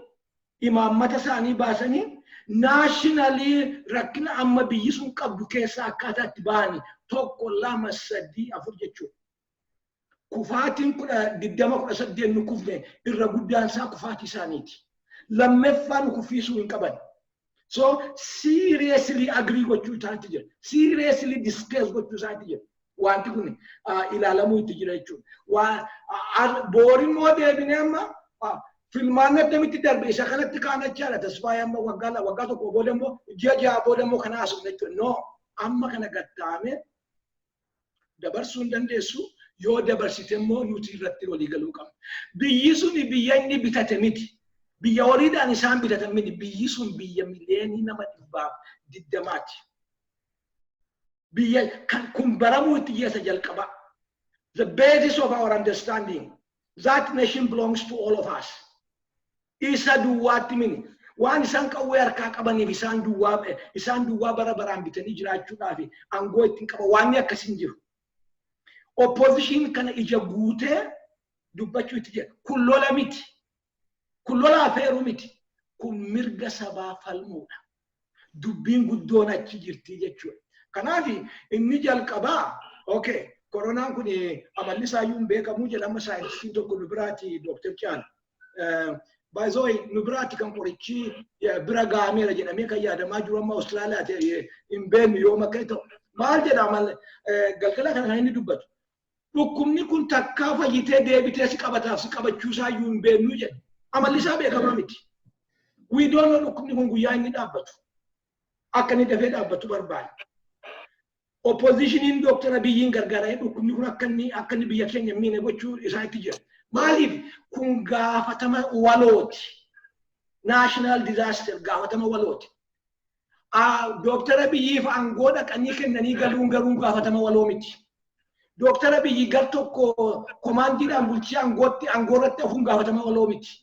imaammata isaanii baasanii, nationally rakkina amma biyyi sun qabdu keessaa akkaataa itti bahanii tokko, lama, sadii, afur jechuudha. Kufaatiin 2018 nu kufne irra guddaan isaa kufaatii isaaniiti. Lammaffaa nu kuffisuu hin qaban. So seriously agree gochuu isaatti jira. Seriously discuss gochuu isaatti jira. Wanti kun ilaalamuu itti jira jechuudha. Boorimmoo deebinee amma filmaanni akkamitti darbe isa kanatti kaanachaadha. Tasfaayee, amma waggaa 1 booda immoo, ji'a 6 booda immoo kana haasofna jechuudha. No, amma kana gattaame dabarsuu hin dandeessu. Yoo dabarsite immoo nuti irratti walii galuu qabna. Biyyi sun biyya inni bitate miti. Biyya horiidhaan isaan bitatan miti. Biyyi sun biyya miliyoonii nama 120ti. Biyya kan kun baramuu itti geessa jalqaba. The basis of our understanding that nation belongs to all of us. Isa duwwaatti mini. Waan isaan qawwee harkaa qabaniif isaan duwwaa bara baraan bitanii jiraachuudhaaf aangoo ittiin qaba waan akkasiin jiru. Opposition kana ija guutee dubbachuu itti jira. Kun lola miti. Kun lola afeeruu miti. Kun mirga sabaa falmuudha. Dubbiin guddoon achi jirti jechuudha. Kanaaf inni jalqabaa, okay, koronaan kun amalli isaayyuu hin beekamu jedhama saayintistiin tokko nu biraati, Dooktar Caal. By the way, nu biraatti kan qorichi bira gaameera jedhamee kan yaadamaa jiru amma Awustiraaliyaati, hin beeknu yoom akka ta'u. Maal jedha galgala kana kan inni dubbatu? Dhukkubni kun takkaa fayyitee deebitee si qabataaf si qabachuu isaayyuu hin beeknu jedha. Amalli isaa beekamaa miti. We don't know dhukkubni kun guyyaa inni dhaabbatu. Akka inni dafee dhaabbatu barbaada. Oppositioniin Dooktar Abiyyiin gargaaranii dhukkubni kun akka inni biyya keenya miine gochuu isaa itti jira. Maaliif? Kun gaafatama walooti. National disaster, gaafatama walooti. Dooktar Abiyyiif aangoo dhaqanii kennanii galuun garuu gaafatama waloo miti. Dooktar Abiyyi gar tokko komaandiidhaan bulchii aangootti aangoo irratti hafuun gaafatama waloo miti.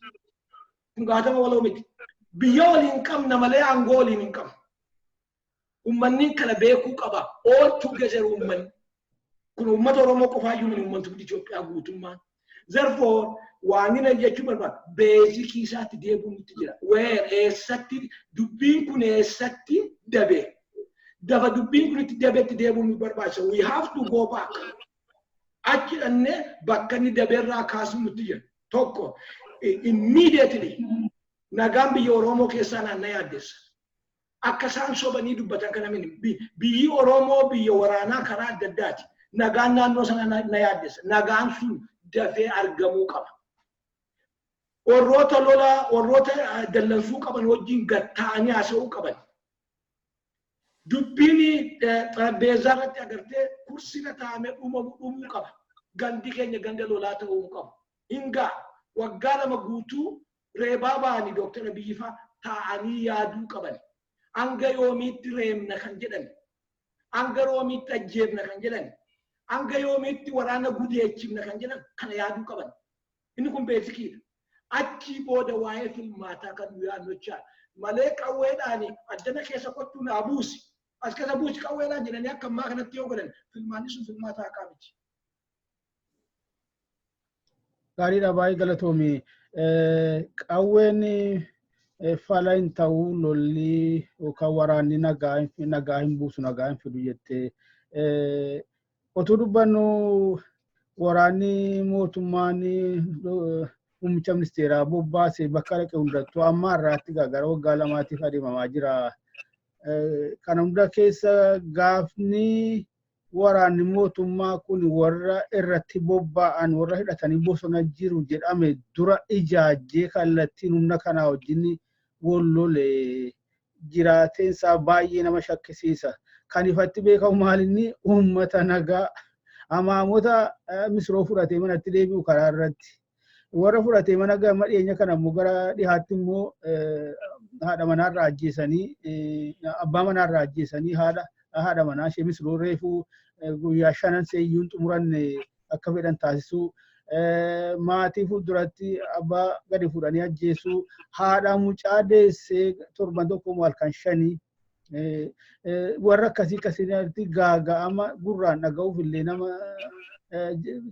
Kun gaafatama waloo miti. Biyya waliin qabna malee aangoo waliin hin qabnu. Uummanni kana beekuu qaba. All together uummanni. Kun uummata Oromoo qofaayyuu miti, uummatni Itoophiyaa guutummaan. Therefore, waan inni jechuu barbaadu, basic isaatti deebi'uun nutti jira. Where, eessatti dubbiin kun eessatti dabe? Dafa dubbiin kun itti dabetti deebi'uun nu barbaachisa. We have to go back. Achi dhannee bakka inni dabeerraa kaasuun nutti jira. Tokko, immediately nagaan biyya Oromoo keessaa naanna yaaddessa. Akka isaan sobanii dubbatan kana miti. Biyyi Oromoo biyya waraanaa karaa adda addaati. Nagaan naannoo sana na yaaddessa. Nagaan sun dafee argamuu qaba. Warroota lolaa, warroota dallansuu qaban wajjin gatta'anii haasa'uu qaban. Dubbiin xarapheezaa irratti agartee kursiirra taa'amee dhumamu dhumuu qaba. Gandi keenya ganda lolaa ta'uu qabu. Hingaa waggaa 2 guutuu reebaa ba'anii Dooktar Abiyyi fa'aa taa'anii yaaduu qaban. Hanga yoomiitti reebna kan jedhan. Hanga yoomiitti ajjeefna kan jedhan. Hanga yoomiitti waraana gudeechifna kan jedhan kana yaaduu qaban. Inni kun basiciidha. Achii booda waa'ee filmaataa kan nu yaadnu jechaadha. Malee qawweedhaan addana keessa kottuu naa buusi. As keessa buusi qawweedhaan jedhanii akka ammaa kanatti yoo godhan filmaanni sun filmaata haqaa miti. Gaariidha, baay'ee galatoomi. Qawween fala hin ta'u, lolli yookaan waraanni nagaa hin buusu, nagaa hin fidu jettee. Otuu dubbannu waraanni mootummaan muummicha ministeeraa bobbaase bakka dhaqe hundattuu amma har'aatti gara waggaa 2tiif adeemamaa jira. Kana hunda keessa gaafni waraanni mootummaa kun warra irratti bobba'an, warra hidhatanii bosona jiru jedhame dura ijaajjee kallattiin humna kanaa wajjin wal lole jiraateensaa baay'ee nama shakkisiisa. Kan ifatti beekamu maalinni uummata nagaa hamaamota misiroo fudhatee manatti deebi'u karaa irratti. Warra fudhatee mana gama dhiyeenya kana immoo gara dhihaatti immoo haadha manaarraa ajjeesanii, abbaa manaarraa ajjeesanii, haadha manaa ishee misiroo reefuu guyyaa shanan seeyyuun xumuranne akka fedhan taasisuu, maatii fuulduratti abbaa gadi fuudhanii ajjeesuu, haadha mucaa deessee torban tokko halkan 5, warra akkasii akkasii gaaga'ama gurraan dhaga'uuf illee nama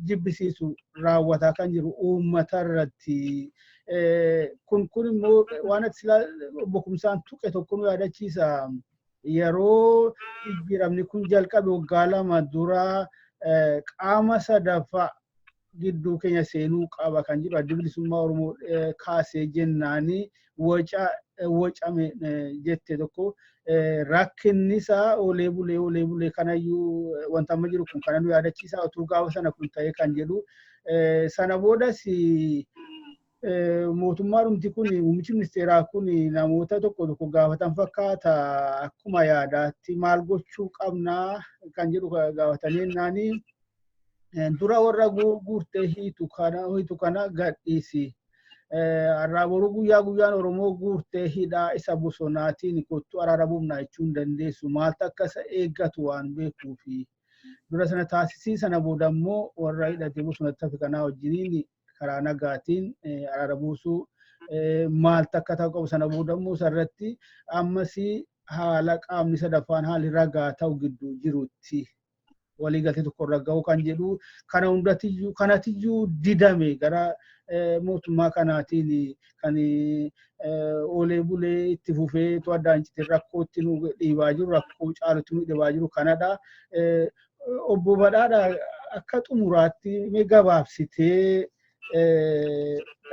jibbisiisu raawwataa kan jiru uummata irratti. Kun immoo waan ati silaa bokumsaan tuqe tokko nu yaadachiisa. Yeroo jijjiiramni kun jalqabe waggaa 2 dura qaama sadaffaa gidduu keenya seenuu qaba kan jedhu Addi Bilisummaa Oromoo kaasee jennaani waca wacame jette tokko, rakkinni isaa oolee bulee oolee bulee kanayyuu wanta amma jiru kun kana nu yaadachiisa. Utuu gaafa sana kun ta'e kan jedhu, sana boodas mootummaa dhumti kun, muummichi ministeeraa kun namoota tokko tokko gaafatan fakkaata, akkuma yaadaatti maal gochuu qabnaa kan jedhu gaafatanii jennaanii, dura warra guurtee hiitu kana gadhiisi. Har'aa boruu guyyaa guyyaan Oromoo guurtee hidhaa isa bosonaatiin kottuu araara buufnaa jechuu hin dandeessu. Maaltu akka isa eeggatu waan beekuufi. Dura sana taasisii, sana booda immoo warra hidhatee bosonatti hafe kanaa wajjiniin karaa nagaatiin araara buusuu maaltu akka ta'u qabu, sana booda immoo isarratti ammas haala qaamni sadaffaan haalli ragaa ta'u gidduu jirutti. Waliigaltee tokko irra gahuu kan jedhu kana hundatiyyuu kanatiyyuu didame gara mootummaa kanaatiin kan oolee bulee itti fufee addaan cite rakkoo itti nu dhiibaa jiru, rakkoo caalutti nu dhiibaa jiru kanadha. Obbo Badhaadha, akka xumuraatti mee gabaabsitee,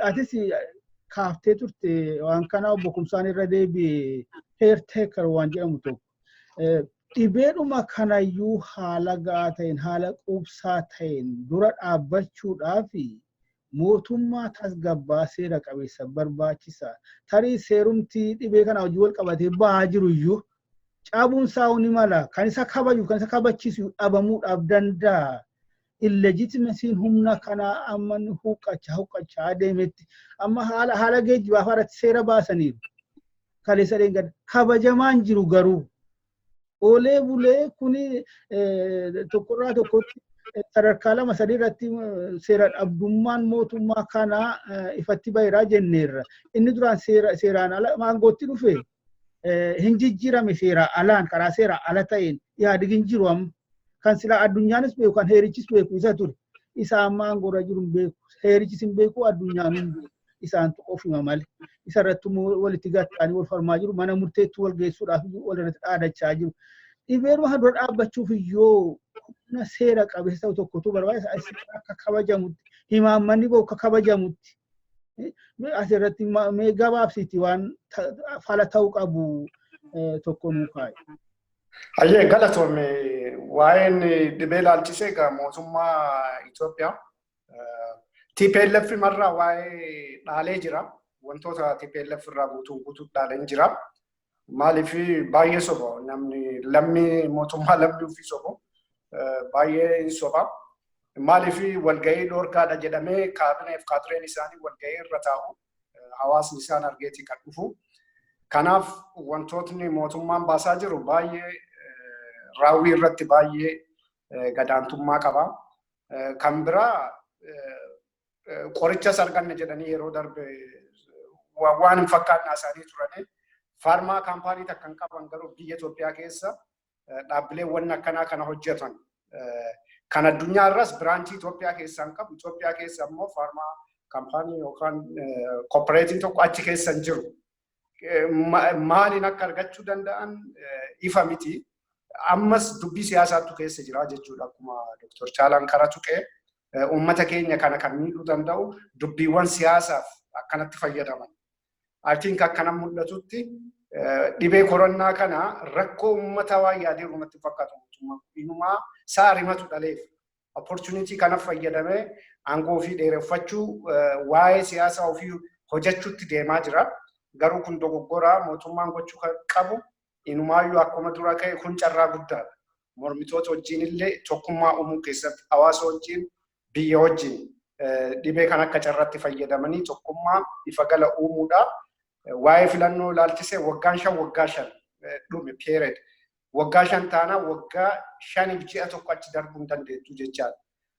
atis kaaftee turte waan kana, obbo Kumsaan irra deebi'e, caretaker waan jedhamu tokko. Dhibeedhuma kanayyuu haala ga'aa ta'een, haala quubsaa ta'een dura dhaabbachuudhaaf mootummaa tasgabbaa seera qabeessa barbaachisa. Tarii seerumti dhibee kana hojii wal qabatee bahaa jiru iyyuu cabuun isaa ni mala. Kan isa kabaju, kan isa kabachiisu dhabamuudhaaf danda'a. Illegitimacy'n humna kanaa amma huqqachaa huqqachaa adeemetti amma haala geejjibaa irratti seera baasaniiru. Kaleessa dheengadda kabajamaan jiru, garuu oolee bulee kuni tokkorraa tokkotti sadarkaa lama sadii irratti seera dhabdummaan mootummaa kanaa ifatti bahiraa jenneerra. Inni duraan seeraan ala aangootti dhufe hin jijjiirame, seera alaan, karaa seera ala ta'een yaadi hin jiru amma. Kan silaa addunyaanis beeku, kan heerichis beeku isa ture. Isa amma aangoorra jiru hin beeku. Heerichis hin beeku, addunyaan hin beeku. Isaantu ofima malee. Isa irratti walitti gatta'anii wal falmaa jiru. Mana murteetti wal geessuudhaaf wal irratti dhaadachaa jiru. Dhibeeruma dura dhaabbachuuf iyyuu humna seera qabeessa ta'u tokkotu barbaachisa. Akka kabajamutti, himaammanni bahu akka kabajamutti. Asirratti mee gabaabsiti waan fala ta'uu qabu tokko nuu kaa'i. Hayyee, galatoome. Waa'een dhibee ilaalchisee egaa mootummaa Itoophiyaa TPLF marraa waa'ee dhaalee jira. Wantoota TPLF irraa guutuu guutuu dhaaleen jira. Maaliif baay'ee soba namni lammii mootummaa lammii ofii sobu baay'ee hin soba. Maaliif walgahii dhoorkaadha jedhamee kaabineef kaadireen isaanii walgahii irra taa'u, hawaasni isaan argeetii kan dhufu. Kanaaf wantootni mootummaan baasaa jiru baay'ee raawwii irratti baay'ee gadaantummaa qaba. Kan biraa qorichas arganne jedhanii yeroo darbe waan hin fakkaanne isaanii turanii, pharma company takka hin qaban, garuu biyya Itoophiyaa keessa dhaabbileewwan akkanaa kana hojjetan. Kan addunyaa irras branch Itoophiyaa keessaa hin qabu. Itoophiyaa keessa immoo pharma company yookaan corporateiin tokko achi keessa hin jiru. Maaliin akka argachuu danda'an ifa miti. Ammas dubbii siyaasaatu keessa jira jechuudha, akkuma Dr. Caalaan kara tuqee uummata keenya kana kan miidhuu danda'u dubbiiwwan siyaasaaf akkanatti fayyadaman. I think akkana mul'atutti dhibee koronaa kana rakkoo uummata waan yaadee natti fakkaatu mootummaan. Inumaa saarimatu dhaleef. Opportunity kana fayyadamee aangoo ofii dheereffachuu, waa'ee siyaasaa ofii hojjechuutti deemaa jira. Garuu kun dogoggoraa. Mootummaan gochuu kan qabu inumaayyuu akkuma dura ka'e kun carraa guddaadha. Mormitoota wajjin illee tokkummaa uumuu keessatti, hawaasa wajjin, biyya wajjin dhibee kan akka carraatti fayyadamanii tokkummaa ifa gala uumuudha. Waa'ee filannoo ilaalchisee waggaan 5, waggaa 5 dhume period. Waggaa 5 taanaa waggaa 5f ji'a 1 achi darbuu hin dandeettu jechaadha.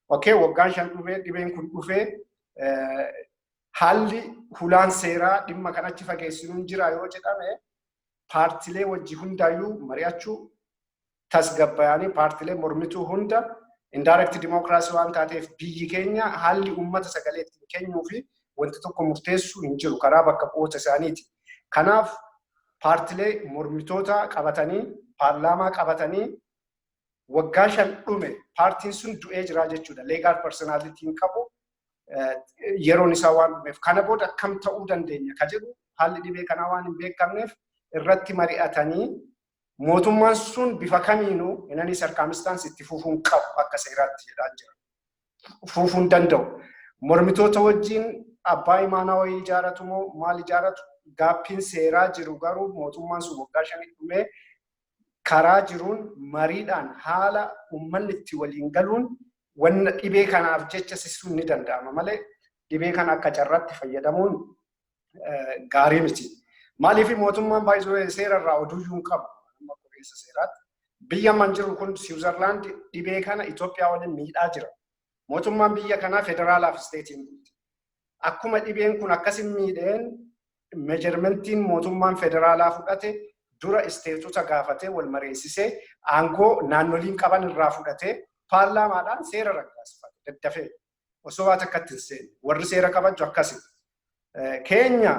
Okay, waggaan 5 dhufee, dhibeen kun dhufee, haalli hulaan seeraa dhimma kan achi fageessinuun jira yoo jedhame, paartilee wajji hundaayyuu mari'achuu, tasgabbayanii paartilee mormituu hunda, indirect democracy waan taateef biyyi keenya haalli uummata sagalee ittiin kennuu fi wanti tokko murteessuu hin jiru karaa bakka bu'oota isaaniiti. Kanaaf paartilee mormitoota qabatanii, paarlaamaa qabatanii, waggaa 5 dhume, paartiin sun du'ee jira jechuudha. Legal personalityn qabu yeroon isaa waan dhumeef. Kana booda akkam ta'uu dandeenya ka jedhu haalli dhibee kanaa waan hin beekamneef irratti mari'atanii mootummaan sun bifa kamiinuu in any circumstance itti fufuun qabu akka seeraatti jedhaa jira. Fufuun danda'u. Mormitoota wajjin abbaa imaanaa wayii ijaaratu moo maal ijaaratu, gaaffiin seeraa jiru, garuu mootummaan sun waggaa 5 dhumee karaa jiruun mariidhaan haala uummanni itti waliin galuun wanna dhibee kanaaf jecha sissuun ni danda'ama malee dhibee kana akka carraatti fayyadamuun gaarii miti. Maaliif mootummaan baay'ee seera irraa oduuyyuu hin qabu. Ogeessa seeraatti. Biyya amman jiru kun Siwiizerlaand dhibee kana Itoophiyaa waliin miidhaa jira. Mootummaan biyya kanaa federaalaaf stateiin bulti. Akkuma dhibeen kun akkasin miidheen measurementiin mootummaan federaalaa fudhate dura stateota gaafatee wal mareessisee aangoo naannoliin qaban irraa fudhatee Paarlaamaadhaan seera raggaasifata daddafee osoo waa takkatti hin seenne. Warri seera kabaju akkasi. Keenya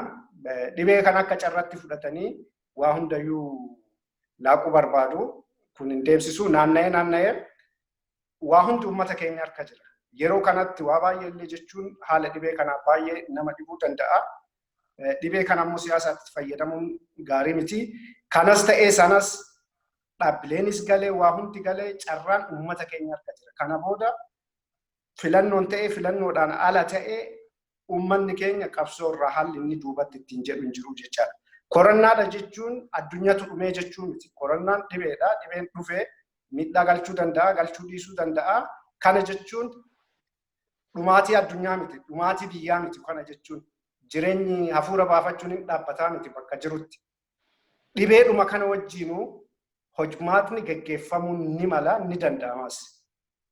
dhibee kan akka carratti fudhatanii waa hundayyuu laaquu barbaadu. Kun hin deemsisu. Naanna'ee naanna'ee waa hundi uummata keenya harka jira. Yeroo kanatti waa baay'ee illee jechuun haala dhibee kanaa baay'ee nama dhibuu danda'a. Dhibee kana immoo siyaasaatti fayyadamuun gaarii miti. Kanas ta'ee sanas dhaabbileenis galee waa hundi galee carraan uummata keenya harka jira. Kana booda filannoon ta'ee filannoodhaan ala ta'ee uummanni keenya qabsoo irraa haalli inni duubatti ittiin jedhu hin jiru jechaadha. Koronnaadha jechuun addunyaatu dhumee jechuu miti. Koronnaan dhibeedha. Dhibeen dhufee miidhaa galchuu danda'a, galchuu dhiisuu danda'a. Kana jechuun dhumaatii addunyaa miti, dhumaatii biyyaa miti kana jechuun. Jireenyi hafuura baafachuun hin dhaabbataa miti bakka jirutti. Dhibeedhuma kana wajjinuu hojmaatni geggeeffamuun ni mala, ni danda'amas.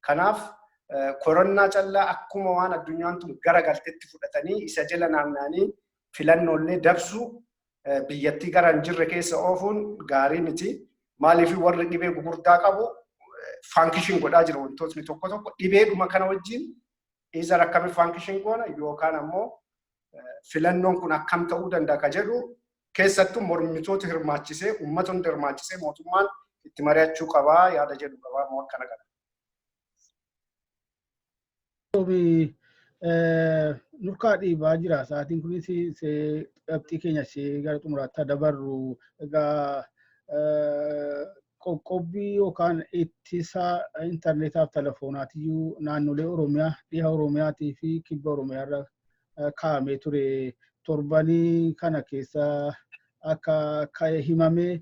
Kanaaf koronnaa callaa akkuma waan addunyaan tun garagaltetti fudhatanii isa jala naanna'anii filannoolee dabsuu, biyyattii gara hin jirre keessa oofuun gaarii miti. Maaliif warri dhibee gugurdaa qabu function godhaa jira wantootni tokko tokko dhibeedhuma kana wajjin isa akkamiin function goona yookaan ammoo filannoon kun akkam ta'uu danda'a ka jedhu keessattuu mormitoota hirmaachisee, uummata hunda hirmaachisee mootummaan itti mari'achuu qabaa yaada jedhu qabaa moo akkana kana. Nurkaa dhiibaa jira. Sa'aatiin kunis qabxii keenya ishee gara xumuraatti dabarru. Egaa qoqqobbii yookaan ittisa intarneetaaf telefoonaatiyyuu naannolee Oromiyaa, dhiha Oromiyaatii fi kibba Oromiyaa irra kaa'amee ture. Torbanii kana keessa akka ka'e himame.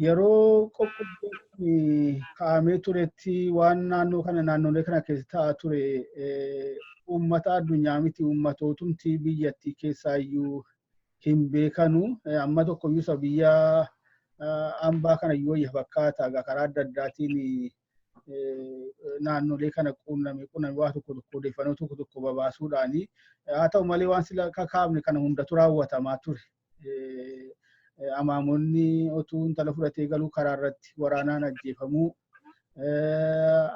Yeroo qoqqobbiin kaa'amee turetti waan naannoo kana, naannolee kana keessa ta'aa ture uummata addunyaa miti, uummatootumti biyyattii keessaayyuu hin beekanu. Amma tokkoyyuu isa biyya hambaa kana iyyuu wayya fakkaata. Karaa adda addaatiin naannolee kana quunname quunname waa tokko tokko odeeffannoo tokko tokko babaasuudhaani. Haa ta'u malee waan sila kakaafne kana hundatu raawwatamaa ture. Amaamonni otuu intala fudhatee galuu karaa irratti waraanaan ajjeefamuu,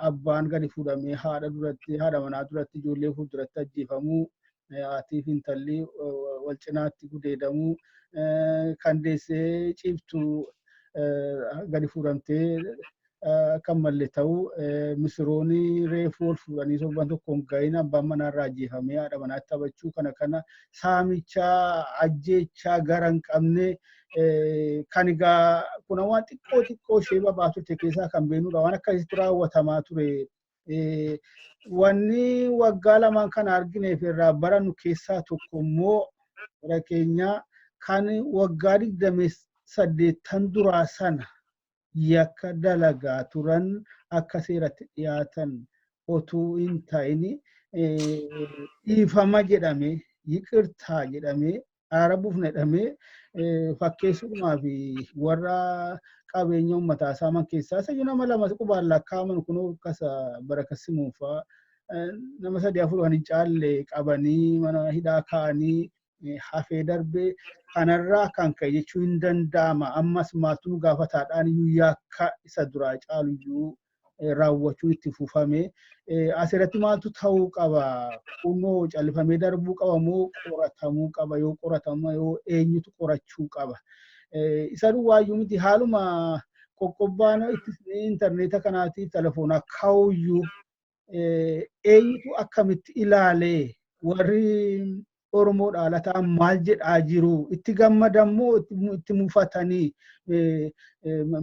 abbaan gadi fuudhamee haadha duratti, haadha manaa duratti, ijoollee fuulduratti ajjeefamuu, haatii fi intalli wal cinaatti gudeedamuu, kan deessee ciiftu gadi fuudhamtee kan malle ta'uu, misiroonni reefuu ol fuudhanii torban tokko hin gahin abbaan manaa irraa ajjeefamee haadha manaatti taphachuu, kana kana saamicha, ajjeechaa gara hin qabne kan egaa kun waan xiqqoo xiqqoo ishee babaa turte keessaa kan beenudha. Waan akkasitti raawwatamaa ture. Wanni waggaa lamaan kana argineef irraa barannu keessaa tokko immoo bara keenya kan waggaa 28 duraa sana yakka dalagaa turan akka seeratti dhiyaatan otuu hin ta'in dhiifama jedhame, yiqirtaa jedhame, araara buufna jedhamee fakkeessuudhumaa fi warra qabeenya uummataa saaman keessaa isayyuu nama lama qubaan lakkaa'aman kunoo akkasa Baraka Simuufaa nama sadii afur kan hin caalle qabanii mana hidhaa kaa'anii hafee darbee kanarraa kan ka'e jechuu hin danda'ama. Ammas maaltu nu gaafataadhaan iyyuu yakka isa duraa caaluyyuu raawwachuun itti fufame. Asirratti maaltu ta'uu qaba? Kunoo callifamee darbuu qaba moo qoratamuu qaba? Yoo qoratama yoo eenyutu qorachuu qaba? Isa duwwaayyuu miti, haaluma qoqqobbaan intarneeta kanaatiif telefoonaa ka'uyyuu eenyutu akkamitti ilaalee, warri Oromoo dhaalataa maal jedhaa jiru? Itti gammadammoo itti mufatanii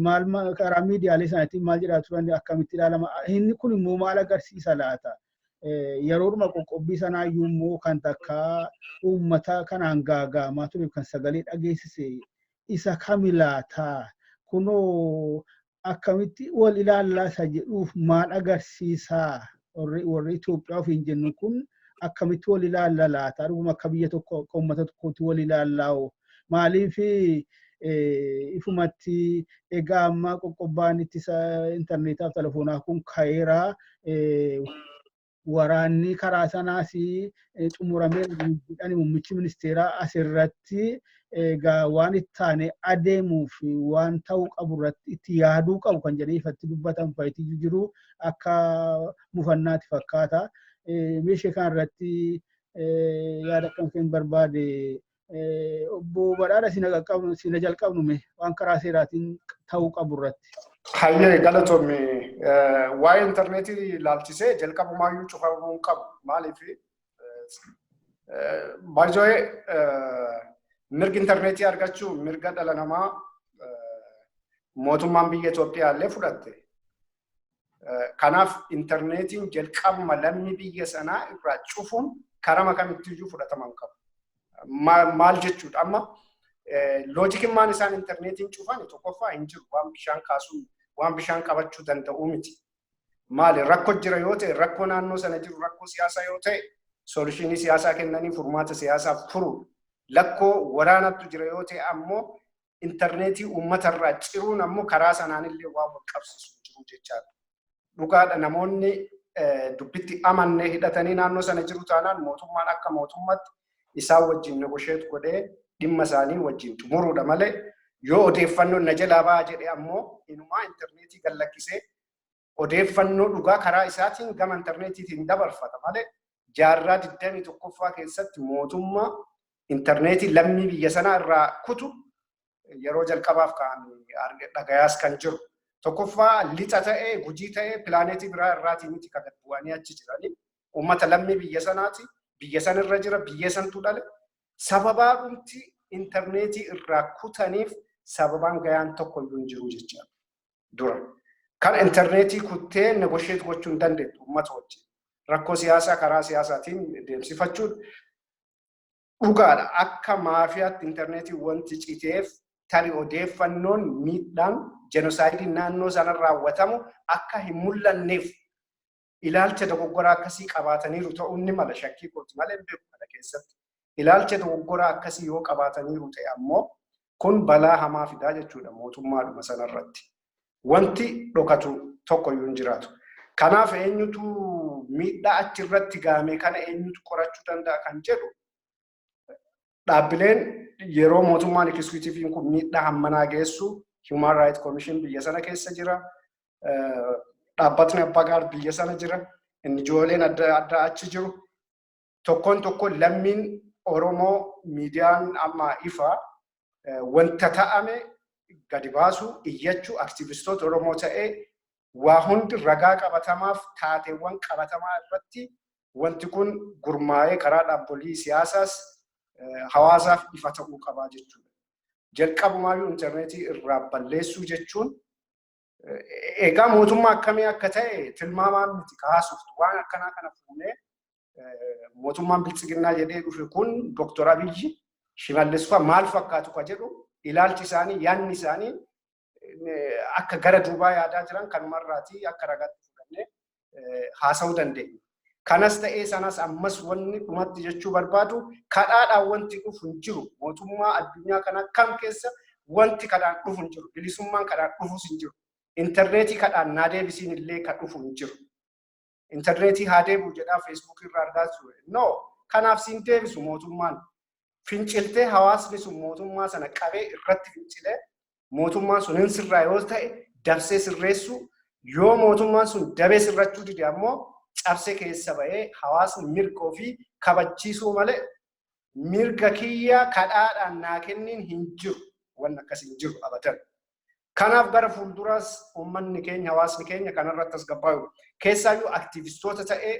maal karaa miidiyaalee isaaniitiin maal jedhaa turan, akkamitti ilaalama? Inni kun immoo maal agarsiisa laata? Yeroodhuma qoqqobbii sanaayyuu immoo kan takka uummata kanaan gaaga'amaa ture kan sagalee dhageessise isa kami laata? Kunoo akkamitti wal ilaallaa isa jedhuuf maal agarsiisaa? Warri Itoophiyaa ofiin jennu kun akkamitti wal ilaalla laata? Dhuguma akka biyya tokko, akka uummata tokkootti wal ilaallaa? Maaliif ifumatti egaa amma qoqqobbaan ittisa intarneetaaf telefoonaa kun ka'eera. Waraanni karaa sanaas xumuramee jedhani muummichi ministeeraa asirratti Egaa waan itti taane adeemuu fi waan ta'uu qabu irratti itti yaaduu qabu kan jedhanii ifatti dubbatan fa'itu jiru, akka mufannaatti fakkaata. Meeshee kana irratti yaada akkam kan barbaade, obbo Badhaadha, sina jalqabnume waan karaa seeraatiin ta'uu qabu irratti. Hayyee, galatoomi. Waa'ee intarneetii ilaalchisee jalqabumaayyuu cufamuu hin qabu. Maaliif, baay'ee mirgi intarneetii argachuu mirga dhala namaa mootummaan biyya Itoophiyaa illee fudhatte. Kanaaf intarneetiin jalqabuma lammii biyya sanaa irraa cufuun karama kamittiyyuu fudhatama hin qabu. Maal jechuudha, amma loojikimmaan isaan intarneetiin cufan tokkoffaa hin jiru, waan bishaan kaasuun waan bishaan qabachuu danda'u miti. Maali, rakkoo jira yoo ta'e, rakkoo naannoo sana jiru, rakkoo siyaasaa yoo ta'e, solution siyaasaa kennanii furmaata siyaasaaf furu. Lakkoo waraanatu jira yoo ta'e ammoo intarneetii uummatarraa ciruun ammoo karaa sanaan illee waan wal qabsiisu jiru jechaadha. Dhugaadha, namoonni dubbitti amannee hidhatanii naannoo sana jiru taanaan mootummaan akka mootummaatti isaan wajjin negotiate godhee dhimma isaanii wajjin xumuruudha malee, yoo odeeffannoon na jalaa ba'a jedhee ammoo inumaa intarneetii gallakkisee odeeffannoo dhugaa karaa isaatiin gama intarneetiitiin dabarfata malee, jaarraa 21ffaa keessatti mootummaa intarneetii lammii biyya sanaa irraa kutu yeroo jalqabaaf ka'an dhagayaas kan jiru. Tokkoffaa lixa ta'ee, Gujii ta'ee, pilaanetii biraa irraatii miti kan gad bu'anii achi jiranii. Uummata lammii biyya sanaati. Biyya san irra jira, biyya santu dhale. Sababaa dhumti intarneetii irraa kutaniif sababaan gayaan tokko iyyuu hin jiru jechaadha. Dura. Kan intarneetii kuttee negotiate gochuu hin dandeettu uummata wajjin. Rakkoo siyaasaa karaa siyaasaatiin deemsifachuun dhugaadha. Akka maafiyaatti intarneetii wanti citeef tarii odeeffannoon miidhaan jenoosaayidii naannoo sana raawwatamu akka hin mul'anneef ilaalcha dogoggoraa akkasii qabaataniiru ta'uun ni mala, shakkii kooti malee hin beeku kana keessatti. Ilaalcha dogoggoraa akkasii yoo qabaataniiru ta'e ammoo kun balaa hamaa fidaa jechuudha mootummaadhuma sanarratti. Wanti dhokatu tokko iyyuu hin jiraatu. Kanaaf eenyutu miidhaa achirratti gaame kana eenyutu qorachuu danda'a kan jedhu, dhaabbileen yeroo mootummaan executiveiin kun miidhaa hammanaa geessu Human Rights Commission biyya sana keessa jira. Dhaabbatni abbaa gaar biyya sana jira. Ijoolleen adda addaa achi jiru. Tokkoon tokkoon lammiin Oromoo miidiyaan amma ifa wanta ta'ame gadi baasu, iyyachuu, aktivistoota Oromoo ta'ee waa hundi ragaa qabatamaaf taateewwan qabatamaa irratti wanti kun gurmaa'ee karaa dhaabbolii siyaasaas hawaasaaf ifa ta'uu qabaa jechuudha. Jalqabumaayyuu intarneetii irraa balleessuu jechuun egaa mootummaa akkamii akka ta'e tilmaamaan miti kaasuuf. Waan akkanaa kana fuunee mootummaan biltsiginnaa jedhee dhufe kun, Dooktor Abiyyi, Shimallis fa'a maal fakkaatu ka jedhu, ilaalchi isaanii, yaadni isaanii akka gara duubaa yaadaa jiran kanumarraatii akka ragaatti fudhannee haasa'uu dandeenya. Kanas ta'ee sanas, ammas wanni dhumatti jechuu barbaadu, kadhaadhaan wanti dhufu hin jiru. Mootummaa addunyaa kana kam keessa wanti kadhaan dhufu hin jiru. Bilisummaan kadhaan dhufus hin jiru. Intarneetii kadhaan naa deebisiin illee kan dhufu hin jiru. Intarneetii haa deebi'u jedhaa Feesbuukii irraa argaa ture. No, kanaaf siin deebisu mootummaan. Finciltee hawaasni sun mootummaa sana qabee irratti fincilee mootummaan sun hin sirraa yoo ta'e dabsee sirreessuu, yoo mootummaan sun dabee sirrachuu dide ammoo cabsee keessa ba'ee hawaasni mirga ofii kabachiisuu malee, mirga kiyya kadhaadhaan naa kenniin hin jiru. Wanni akkas hin jiru abadan. Kanaaf gara fuulduraas uummanni keenya, hawaasni keenya kanarratti tasgabbaa'u. Keessaayyuu aktiivistoota ta'ee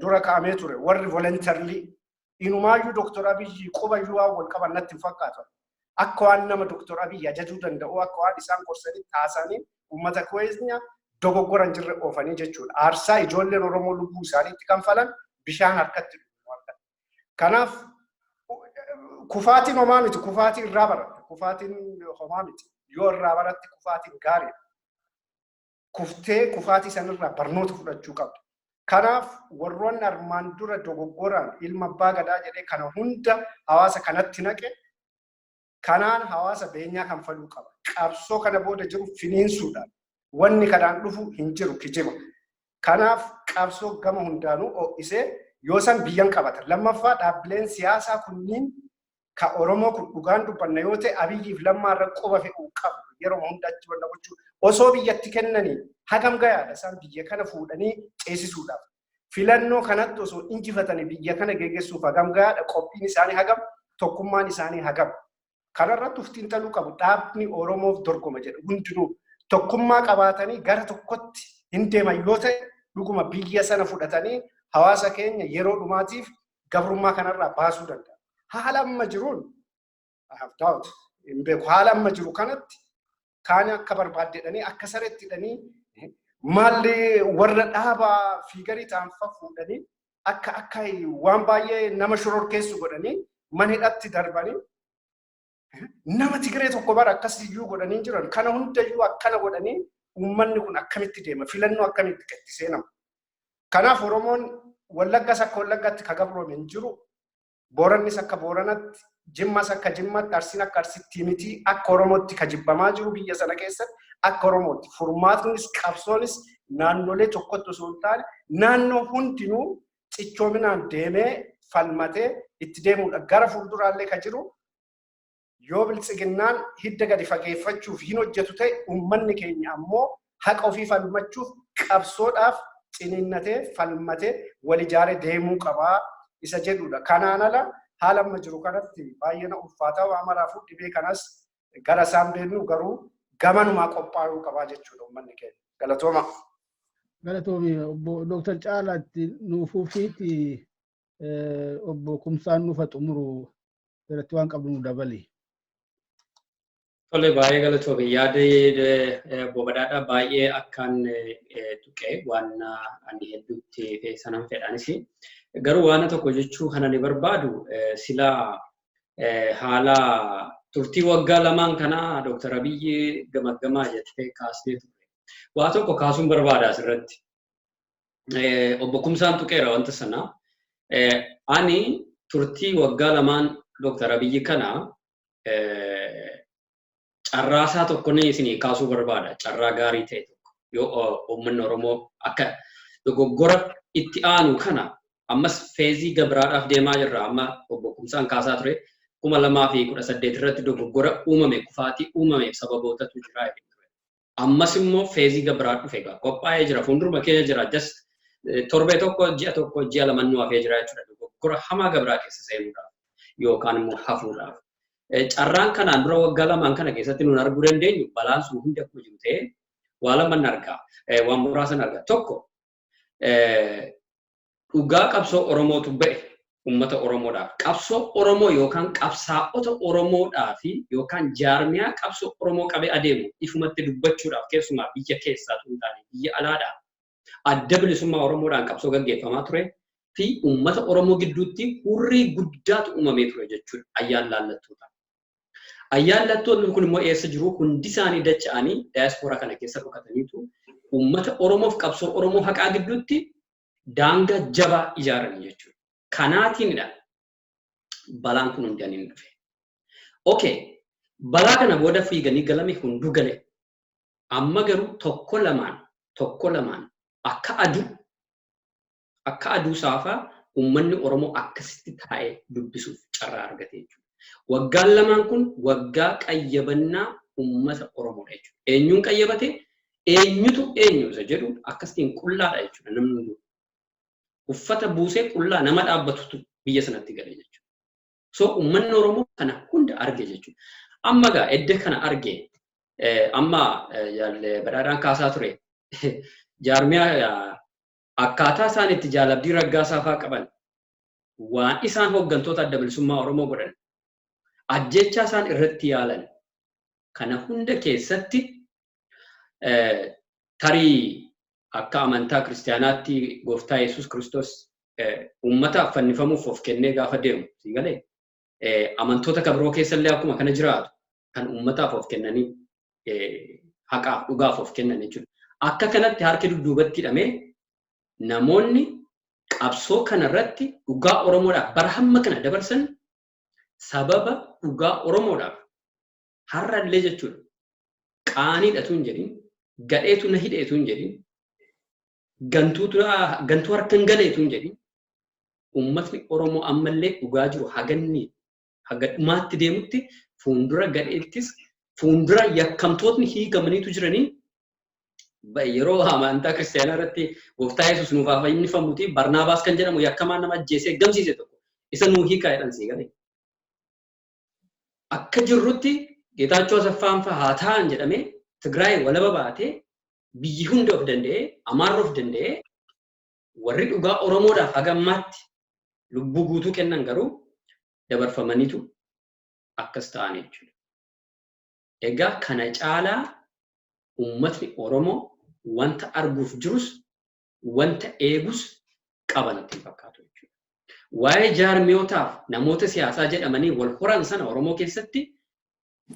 dura kaa'amee ture warri voluntarily inumaayyuu Dooktor Abiyyi qubayyuu waan wal qaban natti hin fakkaatu. Akka waan nama Dooktor Abiyyi ajajuu danda'u, akka waan isaan gorsanii taasisanii uummata keenya dogoggora hin jirre oofanii jechuudha. Aarsaa ijoolleen Oromoo lubbuu isaaniitti kanfalan bishaan harkatti dhugu. Kanaaf kufaatiin homaa miti, kufaatii irraa baratte. Kufaatiin homaa miti. Yoo irraa baratte kufaatiin gaariidha. Kuftee kufaatii sanirraa barnoota fudhachuu qabda. Kanaaf warroonni armaan dura dogoggoraan ilma abbaa gadaa jedhee kana hunda hawaasa kanatti naqe, kanaan hawaasa beenyaa kanfaluu qaba. Qabsoo kana booda jiru finiinsuudhaan wanni kanaan dhufu hin jiru, kijiba. Kanaaf qabsoo gama hundaanuu ho'isee yoo san biyyan qabata. Lammaffaa, dhaabbileen siyaasaa kunniin Ka Oromoo kun dhugaan dubbanna yoo ta'e, Abiyyiif Lammaa irra quba fe'uu qabu. Yeroo hunda achi wanna gochuu osoo biyyatti kennanii hagam gayaadha isaan biyya kana fuudhanii ceesisuudhaaf. Filannoo kanatti osoo injifatanii biyya kana geggeessuuf hagam gayaadha? Qophiin isaanii hagam? Tokkummaan isaanii hagam? Kanarratti uf xiinxaluu qabu. Dhaabni Oromoof dorgoma jedhu hundinuu tokkummaa qabaatanii gara tokkotti hin deeman yoo ta'e, dhuguma biyya sana fudhatanii hawaasa keenya yeroo dhumaatiif gabrummaa kanarraa baasuu danda'a. Haala amma jiruun, I have doubt, hin beeku. Haala amma jiru kanatti kaan akka barbaadde akka sareetti hidhanii, maalli warra dhaabaa fiigarii ta'an fa fuudhanii akka waan baay'ee nama shororkeessu godhanii mana hidhatti darbanii, nama Tigiree tokko bara akkas iyyuu godhanii jiran kana hundayyuu akkana godhanii, uummanni kun akkamitti deema? Filannoo akkamitti gatti seenama? Kanaaf Oromoon Wallaggas akka Wallaggaatti ka gabroome hin jiru. Boorannis akka Booranatti, Jimmas akka Jimmatti, Arsiin akka Arsitti miti. Akka Oromootti ka jibbamaa jiru biyya sana keessatti akka Oromootti. Furmaatnis qabsoonis naannolee tokkotti osoo hin taane, naannoo hundinuu cichoominaan deemee falmatee itti deemuudha. Gara fuulduraallee ka jiru, yoo Biltsiginnaan hidda gadi fageeffachuuf hin hojjetu ta'e, uummanni keenya ammoo haqa ofii falmachuuf qabsoodhaaf ciniinnatee, falmatee, wal ijaaree deemuu qabaa isa jedhudha. Kanaan ala haala amma jiru kanatti baay'ee na ulfaataa. Waa maraafuu dhibee kanas gara isaan beeknu garuu gamanumaa qophaa'uu qabaa jechuudha uummanni keenya. Galatooma. Galatoomi, obbo Dooktar Caalaatti nuufuufiiti obbo Kumsaan nuufa xumuru irratti waan qabnu nu dabali. Tole, baay'ee galatoomi. Yaada obbo Badhaadhaa baay'ee akkaan tuqee waan ani hedduutti sanan fedhanis. Garuu waan tokko jechuu kan ani barbaadu, silaa haala turtii waggaa 2n kana Dooktar Abiyyi gamaggamaa jettee kaasnee turre. Waa tokko kaasuun barbaada asirratti. Obbo Kumsaan tuqeera wanta sana. Ani turtii waggaa 2n Dooktar Abiyyi kana carraasaa tokko ni isinii kaasuu barbaada. Carraa gaarii ta'e tokko. Yoo uummanni Oromoo akka dogoggora itti aanu kana, ammas phase gabraadhaaf deemaa jirra. Amma obbo Kumsaan kaasaa ture. 2018 irratti dogoggora uumame, kufaatii uumameef sababootatu jira. Ammas immoo phase gabraa dhufe egaa qophaa'ee jira. Fuulduruma keenya jira. Just torbee tokko, ji'a tokko, ji'a 2 nu hafee jira jechuudha. Dogoggora hamaa gabraa keessa seenuudhaaf yookaan immoo hafuudhaaf. Carraan kanaan dura waggaa 2n kana keessatti nun arguu dandeenyu, balaan sun hundi akkuma jiru ta'ee, waa laman argaa. Waan muraasan argaa. Tokko, dhugaa qabsoo Oromootu ba'e uummata Oromoodhaaf. Qabsoo Oromoo yookaan qabsaa'ota Oromoodhaa fi yookaan jaarmiyaa qabsoo Oromoo qabee adeemu ifumatti dubbachuudhaaf, keessumaa biyya keessaa tun taane biyya alaadhaa, Adda Bilisummaa Oromoodhaan qabsoo gaggeeffamaa ture fi uummata Oromoo gidduutti hurrii guddaatu uumamee ture jechuudha ayyaan laallattoota. Ayyaan lattoonni kun immoo eessa jiru? Hundi isaanii dacha'anii daayaspooraa kana keessa dhokataniitu uummata Oromoof qabsoo Oromoo haqaa gidduutti daangaa jabaa ijaaranii jechuudha. Kanaatiinidha balaan kun hundi hin dhufe. Okay, balaa kana booda fiiganii galame, hunduu gale. Amma garuu tokko lamaan tokko lamaan akka aduu saafaa uummanni Oromoo akkasitti taa'ee dubbisuuf carraa argate jechuudha. Waggaan 2n kun waggaa qayyabannaa uummata Oromoodha jechuudha. Eenyuun qayyabate, eenyutu eenyu isa jedhu akkasitiin qullaadha jechuudha namni hunduu. Uffata buusee qullaa nama dhaabbatutu biyya sanatti gale jechuudha. So uummanni Oromoo kana hunda arge jechuudha. Amma gaa edda kana arge, amma Badhaadhaan kaasaa ture, jaarmiyaa akkaataa isaan itti Jaalabdii Raggaasaa fa'aa qaban, waan isaan hooggantoota Adda Bilisummaa Oromoo godhan, ajjechaa isaan irratti yaalan kana hunda keessatti, tarii akka amantaa kiristaanaatti gooftaa Yesuus Kiristoos uummataaf fannifamuuf of kennee gaafa deemu, si galee, amantoota kabiroo keessallee akkuma kana jiraatu kan uummataaf of kennanii haqaaf dhugaaf of kennan jechuudha. Akka kanatti harki dudduubatti hidhamee namoonni qabsoo kanarratti dhugaa Oromoodhaaf bara hamma kana dabarsan, sababa dhugaa Oromoodhaaf har'allee jechuudha. Qaaniidhatu hin jedhin, gadheetu na hidheetu hin jedhin, gantuu harka hin galeetu hin jedhin, uummatni Oromoo ammallee dhugaa jiru haganni Haga dhumaatti deemutti fuuldura gadheettis fuuldura yakkamtootni hiikamaniitu jiranii yeroo amantaa kiristaanaa irratti gooftaa Yesuus nuuf haa fannifamuuti Barnaabaas kan jedhamu yakkamaan nama ajjeesee gamsiise tokko isa nuu hiikaa jedhan sii galee. Akka jirrutti Geetaachoo Asaffaan fa'aa haa ta'an jedhamee Tigraay walaba baatee biyyi hunda of danda'ee, Amaarri of danda'ee, warri dhugaa Oromoodhaaf haga ammaatti lubbuu guutuu kennan garuu dabarfamaniitu akkas ta'an jechuudha. Egaa kana caalaa uummatni Oromoo wanta arguuf jirus wanta eegus qaba natti hin fakkaatu jechuudha. Waa'ee jaarmiyootaaf namoota siyaasaa jedhamanii wal horan sana Oromoo keessatti